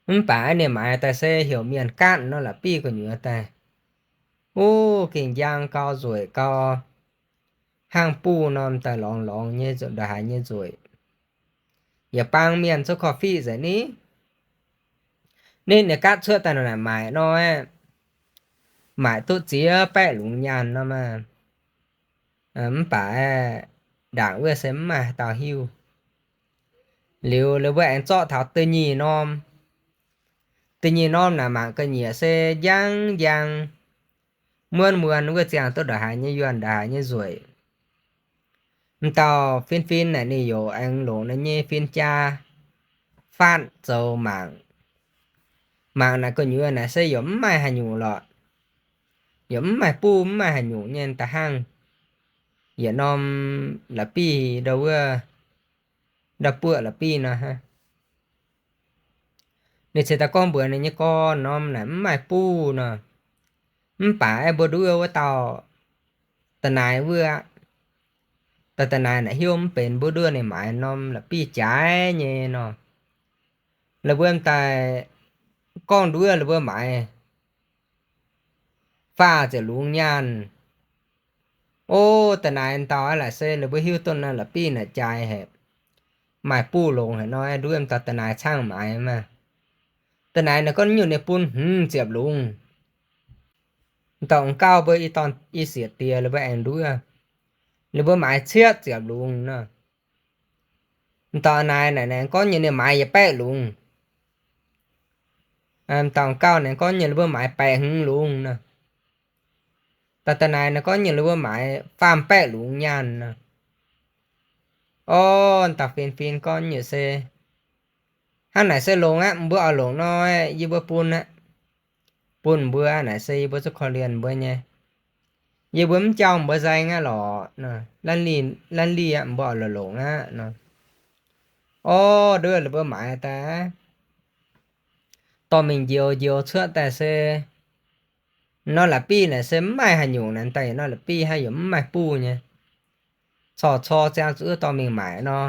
Mv baac ninh maaiz daaih se heuc mienh gaatv nor la'bieiv gu'nyuoz daaih. Ov, gengh njang gau, nzueic gau, hnangv buv norm daaih lorngx lorngx nyei, ndongc haaix nyei nzueic. Yietc bang mienh zuqc korv-fiqv nzengc ni. Ninh, ninh gaatv cuotv daaih nor naaic maaic nor, maaic duqv ziex baeqv lungz nyaanh nor maah. Mv baac ndaangc wuov se mv maaih haaix dauh hiuv. Liuz, liuz mbuo aengx zorqv taux da'nyeic norm. Da'nyeic norm naaic mangc ga'nyiec se njang njang, muonv muonz wuov ziangh duqv ndongc haaix nyei yuonh, ndongc haaix nyei nzueic. M'dauh fin-fin naaic ninh yaac aengx longc ninh nyei fin-jaa faatv zoux mangc. Mangc naaic gu'nyuoz naaic se yaac mv maaih haaix nyungc lorqc. Yaac mv maaih buv, mv maaih haaix nyungc nyei da'hnangv. Yietc norm la'bieiv ndau wuov, ndau buoqv la'bieiv nor hnangv. Ninh cingx daaih gorngv mbuox ninh nyei gorx, Norm naaic mv maaih buv nor. Mv baac aeqv, mbuo nduov wuov dauh da'naaiv wuov aqv. Dauh da'naaiv naaic hiuv mv benx mbuo nduov ninh maaiz norm la'bieiv jaaix nyei nor. La'buo m'daaih gorngv nduov la'buo maaiz faah ziepc lungz nyaanh. O, da'naaiv dauh aqv laaic se ninh mbuo hiuv duqv naaiv la'bieiv naaic jaaix haic, maaih buv longx haic nor, nduov m'daaih da'naaiv caangv maaiz maah. Da'naaiv naaic gorngv nyungc ninh bun hmz ziepc lungz. M'dauh m'gauh mbuo i dorn i sieqv diex ninh mbuo aengx nduov, ninh mbuo maaiz cietv ziepc lungz nor. M'dauh naaiv naaic gorngv nyungc ninh maaiz yietc baeqv lungz. M'dauh m'gauh naaic gorngv nyungc ninh mbuo maaiz baeqv hmz lungz nor. Dauh da'naaiv naaic gorngv nyungc ninh mbuo maaiz faam baeqv lungz nyaanh nor. O, m'dauh fin-fin gorngv nyungc se, hnangv naaic se longx aqv, mbuo oix longc nor, yie mbuo bun aqv. Bun mbuo aqv, naaic se yie mbuo zuqc korv-lienh mbuo nyei. Yie mbuo mv jauh mbuo nzaeng aqv lorqc. Lanv liv aqv, mbuo oix longc longc aqv nor. O, nduov ninh mbuo maaiz daaih, dorh mingh njoux njoux cuotv daaih se, nor la'bieiv naaic se mv maaih haaix nyungc naaic, daaih yietc nor la'bieiv hnangv, yaac mv maaih buv nyei. corc cor ziangh zuqc dorh mingh maaic nor,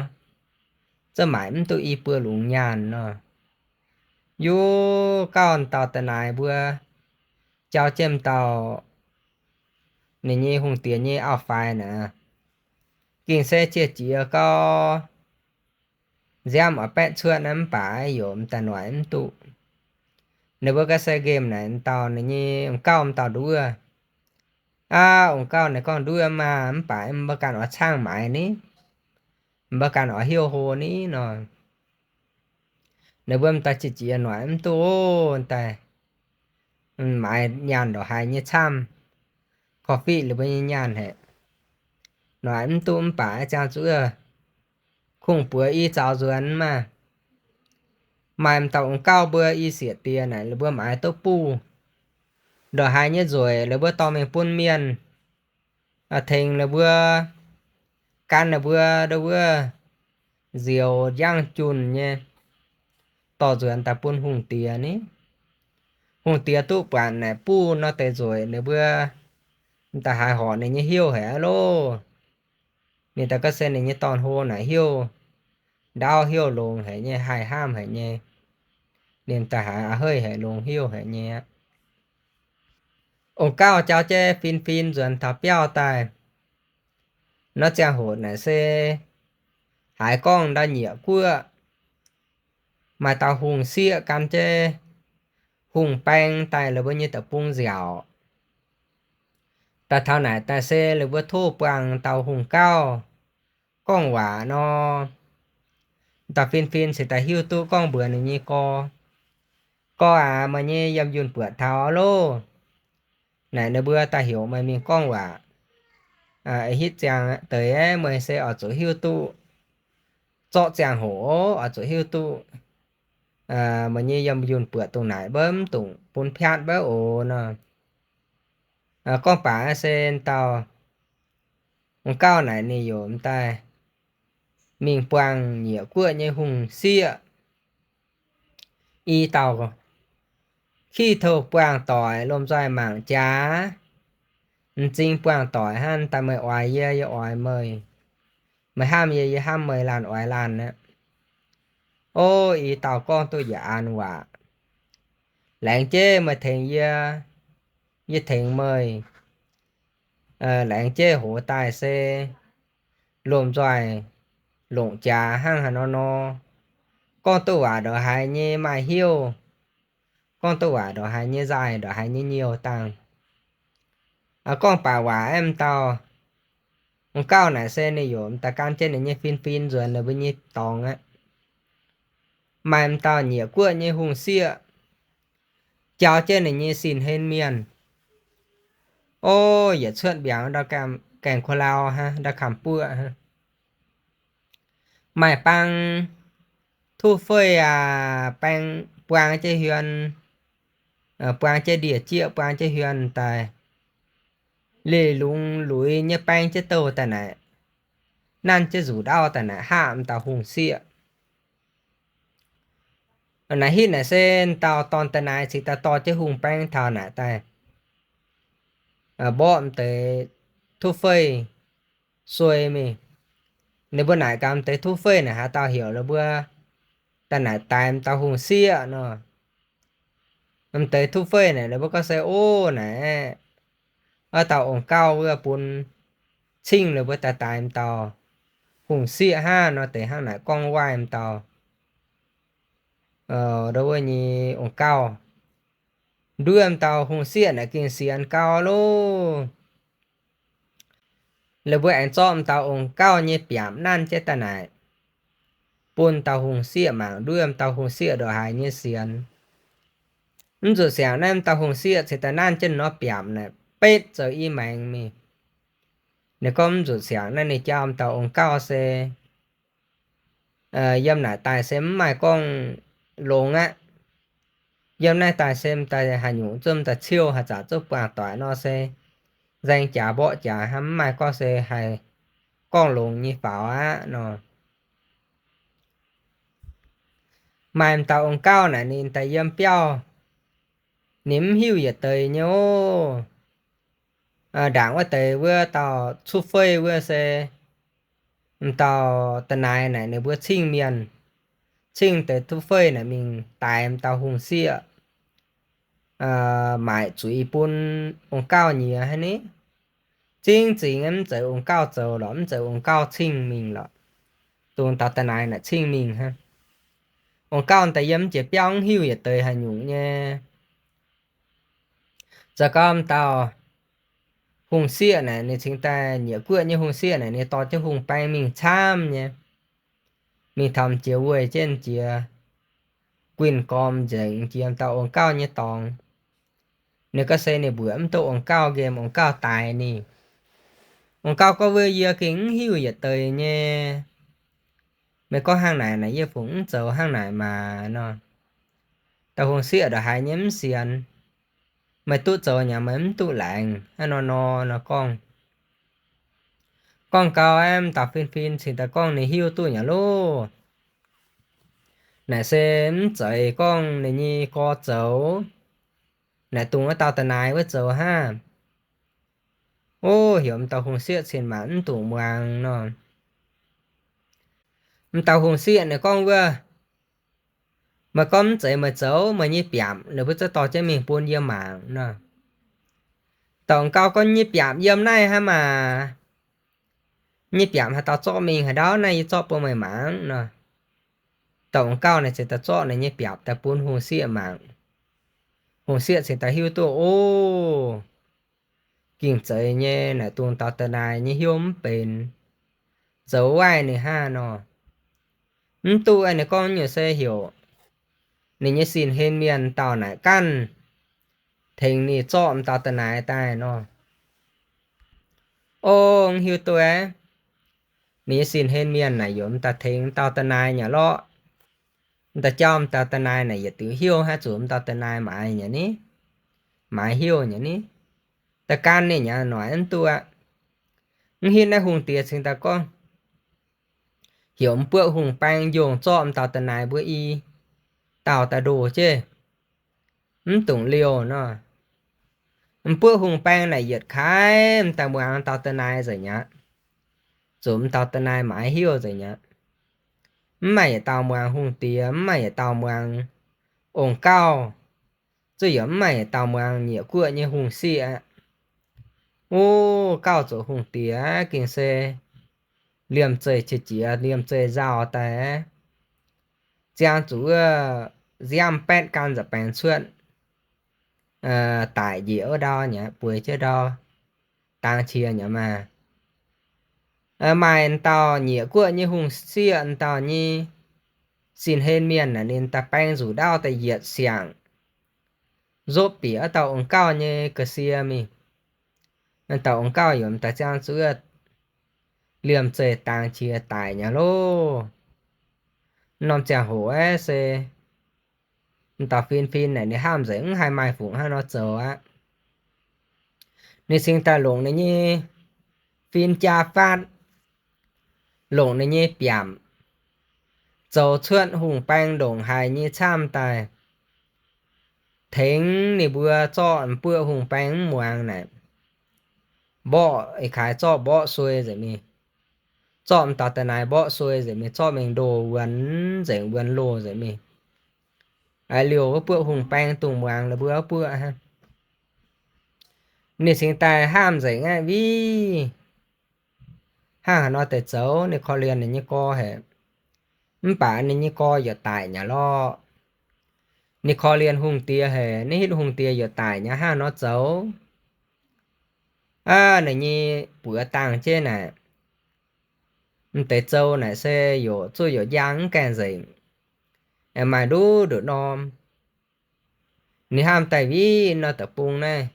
zungv maaic mv duqv i buo lungz nyaanh nor. Yie gauh dauh da'naaic mbuo jauv jienv dauh ninh nyei hungh diex nyei auv-faix naaic, gengh se ziec jiex gau, nziaamv oix baeqv cuotv naaiv mv baac yaac m'daaih noic mv duqv. Ninh mbuo ga'sie nqemh naaic dauh ninh nyei ong-gauv m'dauh nduov. Aav, ong-gauv naaic gorngv nduov maah, mv baac mbuo ganh oix caangv maaiz ni, mbuo ganh oix hiuv hlo ni nor. Ninh mbuo m'daaih ziec jiex noic mv duqv oc, daaih maaiz nyaanh ndongc haaix nyei camv, korv-fiqv ninh mbuo nyei nyaanh haic. Noic mv duqv mv baac ziangh zuqc kungx-buoz i zaux nzuonx maah. Maaih m'dauh ong-gauv mbuo i sieqv diex naaic ninh mbuo maaiz duqv buh ndongc haaix nyei nzueic ninh mbuo dorh mingh bun mienh tengx ninh mbuo, gan ninh mbuo ndo wuov nzioux njang junh nyei dorh nzuonx daaih bun hungh diex ni. Hungh diex duqv buatc naaic buh nor deix nzueic ninh mbuo m'daaih haiz horpc ninh nyei heuv haic aqv loh. Ninh daaih ga'sie ninh nyei dorn-hlo naaic heuv ndaauv heuv longx haic nyei, haih hnamv haic nyei. Ninh daaih haiz a'heiv haic, longx heuv haic nyei aqv. Ong-gauv jauv jienv fin-fin nzuonx taux biauv daaih. Nor ziangh hoc naaic se haiz gorngv ndau nyieqc guoqv maaih dauh hungh sieqv gan jienv hungh baeng daaih la'buo nyei deic-bung nziaauc. Daaih taux naaic daaih se la'buo tov buangh dauh hungh gauv gorngv waac nor, dauh fin-fin cingx daaih hiuv duqv gorngv mbuox ninh nyei gorx, Gorx aac, meih nyei yiem yunh buoqc taux loh. Naaic ninh mbuo daaih heuc meih mingh gorngv waac. Hitv ziangh deix meih se oix zuqc hiuv duqv, zorqv ziangh hoc oix zuqc hiuv duqv meih nyei yiem yunh buoqc dongh naaic mbouv mv dungx bun piatv mbouv oc nor. Gorngv baac se dauh ong-gauv naaic ninh yaac m'daaih mingh buangh nyieqc guoqv nyei hungh sieqv. I dauh kih touh buangh doic lomh nzoih mangc jaax, m'zing buangh doic hnangv daaih meih oix yie, yie oix meih, meih hnamv yie, yie hnamv meih, laanh oix laanh aqv. O, i dauh gorngv duqv yaac an waac. Laengz jienv meih tengx yie, yie tengx meih. Laengz jienv hoz daaih se lomh nzoih longc jaax hnangv haaix nor nor. Gorngv duqv waac ndongc haaix nyei maaih heuv, gorngv duqv waac ndongc haaix nyei nzaaih, ndongc haaix nyei nyiuh dangh. Gorngv baac waac aeqv, m'dauh ong-gauv naaic se ninh yaac m'daaih gan jienv ninh nyei fin-fin nzuonx ninh mbuo nyei dorngx aqv. Maaih m'dauh nyieqc guoqv nyei hungh sieqv jauv jienv ninh nyei sin-hlen mienh, o, yietc cuotv mbiaangx ndau Gaeng-Ko-Lau hnangv, ndau Kamx-Buoqv hnangv. Maaih bang tuv-fei aac, baeng, buang jienv hmien, buang jienv ndie-jieqv, buang jienv hmien daaih, leih lungz luiz nyei baeng jienv douh daaih naaic, nanv jienv nzuqc ndaauv daaih naaic haav m'dauh hungh sieqv. Naaic hitv naaic se dauh dorn daaih naaic cingx daaih dorh jienv hungh baeng taux naaic daaih, mborqv m'deix tuv-fei suei mingh. Ninh mbuo naaic gaax m'deix tuv-fei naaic haaix dauh heuc ninh mbuo daaih naaic daix m'dauh hungh sieqv nor. M'deix tuv-fei naaic ninh mbuo gorngv se, o, naaic, o, dauh ong-gauh wuov bun cingv ninh mbuo daaih daix m'dauh hungh sieqv hnangv nor. Deix hnangv naaic gorngv waaic m'dauh, ndo wuov nyei ong-gauh. Nduov m'dauh hungh sieqv naaic gengh sienx gau loh. Ninh mbuo aengx zorqv m'dauh ong-gauh nyei biaapc nanv jienv daaih naaic, bun dauh hungh sieqv mangc, nduov m'dauh hungh sieqv ndongc haaix nyei sienx. Mv nzunc siangx naaiv m'dauh hungh sieqv cingx daaih nanv jienv nor biaapc naaic betv zoux i maengx mingh. Ninh gorngv mv nzunc siangx naaiv ninh jaa m'dauh ong-gauh se yiem naaic daaih se mv maaih gorngv longx aqv. Yiem naaiv daaih se m'daaih haaix nyungc zungv m'daaih ciouh, haaix zanc zungv buangh doic nor se nzaeng jaax mborqv jaax hnangv, mv maaih gorngv se haih gorngv longx nyei faaux aqv nor. Maaih m'dauh ong-gauh naaic ninh daaih yiem biauv, ninh mv hiuv yietc deix nyei oc. Ndaangc wuov deix wuov dauh cuv fei wuov se M'dauh da'naaiv naaic ninh mbuo cingv mienh, cingv deix duqv fei naaic mingh daix m'dauh hungh sieqv, maaic zuiz bun ong-gauh nyiex hnangv ni. Zingv zingx mv zeiz ong-gauh zoux lorqc, mv zeiz ong-gauh cingv mingh lorqc. Dongh dauh da'naaiv naaic cingv mingh hnangv. Ong-gauh daaih yiem jiex biauv mv hiuv yietc deix haaix nyungc nyei. Za'gengh m'dauh hungh sieqv naaic ninh cingx daaih, nyieqc guoqv nyei hungh sieqv naaic ninh dorh jienv hungh baeng mingh camv nyei, mingh taux jiex weih jienv jiex guinh gormx nzengc jiex m'dauh ong-gauh nyei dorngx. Ninh gorngv se ninh mbuoqc mv duqv ong-gauh nqemh, ong-gauh daix ninh. Ong-gauh gorngv, Wuov yie gengh mv hiuv yietc deix nyei. Meih gorngv hnangv naaic naaic yie fungc mv zoux hnangv naaic maah nor. Dauh hungh sieqv ndongc haaix nyei mv sienx. Meih duqv zoux nyei, meih mv duqv laengz hnangv nor nor nor gorngv. Gorngv gau aeqv, m'dauh fin-fin cingx daaih gorngv ninh hiuv duqv nyei loh. Naaic se mv zeiz gorngv ninh nyei gorx zoux. Naaic dongh wuov dauh da'naaiv wuov zoux hnangv. O, heuc m'dauh hungh sieqv cin-maanc mv dungx muangx nor. M'dauh hungh sieqv ninh gorngv wuov, Meih gorngv mv zeiz meih zoux, meih nyei biaapc ninh mbuo zungv dorh jienv mingh bun yie mangc nor. Dauh ong-gauh gorngv, Nyei biaapc yiem naaiv hnangv maah! Nyei biaapc haaix dauh zorqv mingh haaix ndau? Naaiv yie zorqv bun meih mangc nor. Dauh ong-gauh naaic cingx daaih zorqv ninh nyei biaapc daaih bun hungh sieqv mangc. Hungh sieqv cingx daaih hiuv duqv, O, ging-zeiz nyei, naaic dongh dauh da'naaiv nyei hnyouv mv benx, zoux waaiv ninh hnangv nor. Mv duqv, ninh gorngv nyungc se heuc ninh nyei sin-hlen mienh dauh naaic ganh tengx ninh zorqv m'dauh da'naaiv daaih nor. O, mv hiuv duqv, ninh nyei sin-hlen mienh naaic yaac m'daaih tengx m'dauh da'naaiv nyei lorqc. M'daaih jauv m'dauh da'naaiv naaic yietc diuc hnyouv hnangv, zuqc m'dauh da'naaiv maaiz nyei ni, maaiz hnyouv nyei ni. Da'gan ninh nyei noic mv duqv aqv. Mv hitv naaiv hungh diex cingx daaih gorngv, heuc m'buoqv hungh baeng njongc zorqv m'dauh da'naaiv mbuo i dauh daaih ndoh jienv, mv dungx liouh nor. M'buoqv hungh baeng naaic yietc kaaix m'daaih muangx dauh da'naaiv nzengc aqv. Zuqc m'dauh da'naaiv maaiz hnyouv nzengc aqv. Mv maaih yietc dauh muangx hungh diex, mv maaih yietc dauh muangx ong-gauh, zuqc yaac mv maaih yietc dauh muangx nyieqc guoqv nyei hungh sieqv aqv. O, gauh zoux hungh diex gengh se liemh zeih qiex jiez, liemh zeih nzauh daaih, ziangh zuqc wuov nziaamv baetv gan nza'baengx cuotv, daic njiec wuov ndau nyei, bueix jienv ndau, dangx qiex nyei maah. Maaih dauh nyieqc guoqv nyei hungh sieqv, dauh nyei sin-hlen mienh naaic ninh daaih baeng nzuqc ndaauv daaih yietc siangc, nzopv bieqc wuov dauh ong-gauh nyei ga'sie mingh. Dauh ong-gauh yaac m'daaih ziangh zuqc wuov liemh zeih dangx qiex daic nyei loh. Norm ziangh hoc aeqv, se m'dauh fin-fin naaic ninh hnamv nzengc mv haih maaih fungc hnangv nor zoux aqv. Ninh cingx daaih longc ninh nyei fin-jaa-faatv, longc ninh nyei biaamc, zoux cuotv hungh baeng ndongc haaix nyei camv daaih, tengx ninh mbuo zorqv m'buoqv hungh baeng mv muangx naaic, mborqv ih kaaix zorqv mborqv suei nzengc mingh. Zorqv m'dauh da'naaiv mborqv suei nzengc mingh, zorqv mingh ndoh wuonx nzengc, wuonx loh nzengc mingh. Aa, liouh wuov buoqv hungh baeng dungx muangx ninh mbuo wuov buoqv hnangv. Ninh cingx daaih hnamv nzengc aqv, Viv, hnangv haaix nor deix zoux? Ninh korv-lienh ninh nyei gorx haic, mv baac ninh nyei gorx yaac daic nyei lorqc. Ninh korv-lienh hungh diex haic, ninh hitv hungh diex yaac daic nyei, hnangv haaix nor zoux? Aa, ninh nyei buoz dangh jienv naaic, m'deix zou naaic se yaac zuqc yaac njang mv gaengh nzengc, aengx maaih nduqc nduqc norm. Ninh hnamv daaih, Viv, nor deic-bung naaiv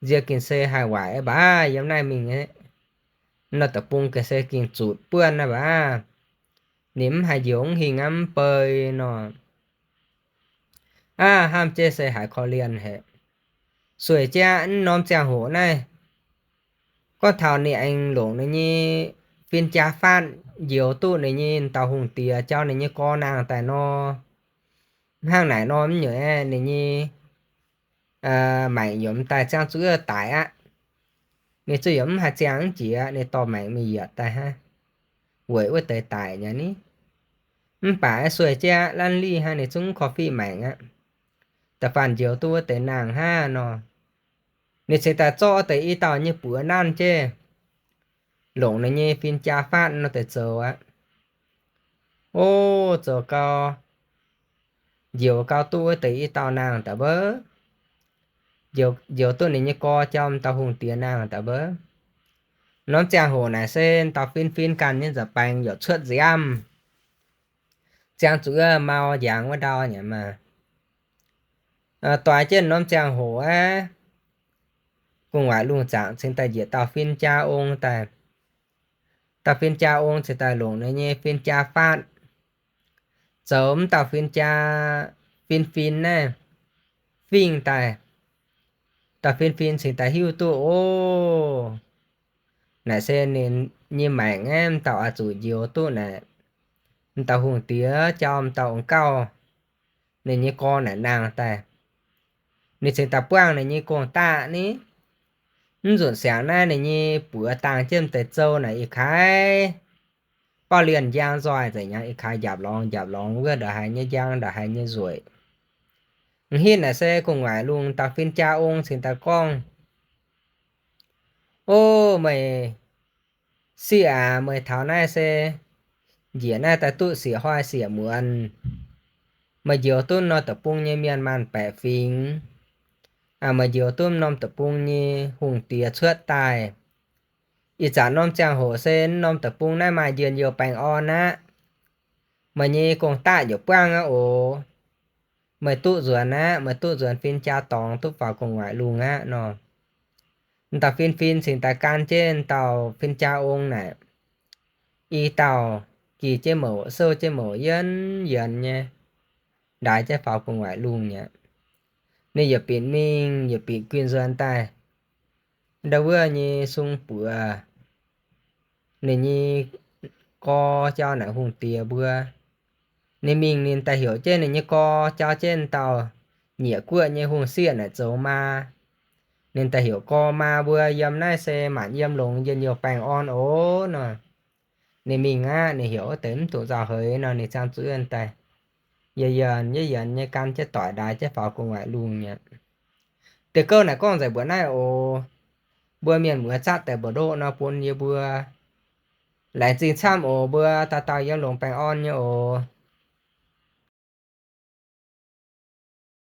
nziex gengh se haih waaic baac yiem naaiv mingh, nor deic-bung gengh se gengh zutc buonv naaiv baac ninh mv haih njoux hingh aqv, mv bei nor. Aa, hnamv jienv se haiz korv-lienh haic. Sueih jienv mv norm ziangh hoc naaiv, gorngv taux ninh aengx longc ninh nyei fin-jaa-faatv njoux duqv ninh nyei dauh hungh diex jauv ninh nyei gorx nangh daaih nor, hnangv naaic nor mv nyungc aeqv, ninh nyei maengc yaac m'daaih ziangh zuqc daic aqv. Ninh zuqc yaac mv haih ziangh mv jiex, ninh dorh maengc mingh yietc daaih hnangv. weic wuov deix daic nyei ni. Mv baac sueih jienv aqv, laanh lih hnangv, ninh zungv korv-fiqv maengc aqv. Da'faanh njoux duqv wuov deix nangh hnangv nor, ninh cingx daaih zorqv deix i dauh nyei buoz nanv jienv, longc ninh nyei fin-jaa faatv nor deix zoux aqv. O, zoux gau, njoux gau duqv wuov deix i dauh nangh daaih mbuo, njoux duqv ninh nyei gorx jauv m'dauh hungh diex nangh daaih mbuo. Norm ziangh hoc naaic se dauh fin-fin ganh nyei nza'baengx yaac cuotv nziaamv, ziangh zuqc wuov mau njangx wuov ndau nyei maah. Doix jienv norm ziangh hoc aqv, gu'nguaaic lungh zaangc cingx daaih njiec dauh fin-jaa ong daaih. Dauh fin-jaa ong cingx daaih longc ninh nyei fin-jaa faatv zoux m'dauh fin-jaa fin-fin naaiv fingx daaih. Dauh fin-fin cingx daaih hiuv duqv o, naaic se ninh nyei maengc aqv, m'dauh oix zuqc njoux duqv naaic m'dauh hungh diex jauv m'dauh ong gauh, ninh nyei gorx naaic nangh daaih. Ninh cingx daaih buangh ninh nyei gong-daqv ni. Mv nzunc siangx naaiv ninh nyei buoz dangh jienv m'deix zou naaic ih kaaix bauv lienh njang nzoih nzengc, ih kaaix njapc lorngx njapc lorngx wuov ndongc haaix nyei njang ndongc haaix nyei nzueic. M'hitv naaic se gu'nguaaic lungh dauh fin-jaa ong cingx daaih gorngv, O, meih sieqv aac, meih taux naaiv se njiec naaiv daaih duqv siec hnoi siec muonz. Meih njoux duqv norm deic-bung nyei mienh maanh baeqc fingx. Meih njoux duqv norm deic-bung nyei hungh diex cuotv daaih. Ih zanc norm ziangh hoc se norm deic-bung naaiv maaih njien-youh baengh orn aqv. Meih nyei gong-daqv yaac buangv aqv oc. Meih duqv nzuonx aqv. Meih duqv nzuonx fin-jaa dorngx, duqv faaux gu'nguaaic lungh aqv nor. M'dauh fin-fin cingx daaih gan jienv dauh fin-jaa ong naaic, i dauh gih jienv mouc, souv jienv mouc, yienx yienx nyei, ndaix jienv faaux gu'nguaaic lungh nyei. Ninh yietc binc mingh yietc binc guinh nzuonx daaih ndau wuov nyei sung buoz ninh nyei gorx jauv naaic hungh diex mbuo. Ninh mingh ninh daaih heuc jienv ninh nyei gorx jauv jienv dauh nyieqc guoqv nyei hungh sieqv naaic zoux maa. Ninh daaih heuc gorx maa mbuo, yiem naaiv se maanc yiem longx njien-youh baengh orn oc nor. Ninh mingh aqv. Ninh heuc wuov deix mv dungx nzauh heix nor, ninh ziangh zuqc daaih yienx yienx nyei gan jienv doic ndaix jienv faaux gu'nguaaic lungh nyei. Deix gouv naaic gorngv nzengc mbuoqc naaiv oc. Mbuo mienh muoz zatv deix mbu'ndoqv nor bun yie mbuo laengz zingh camv oc. Mbuo dauh dauh yiem longx baengh orn nyei oc.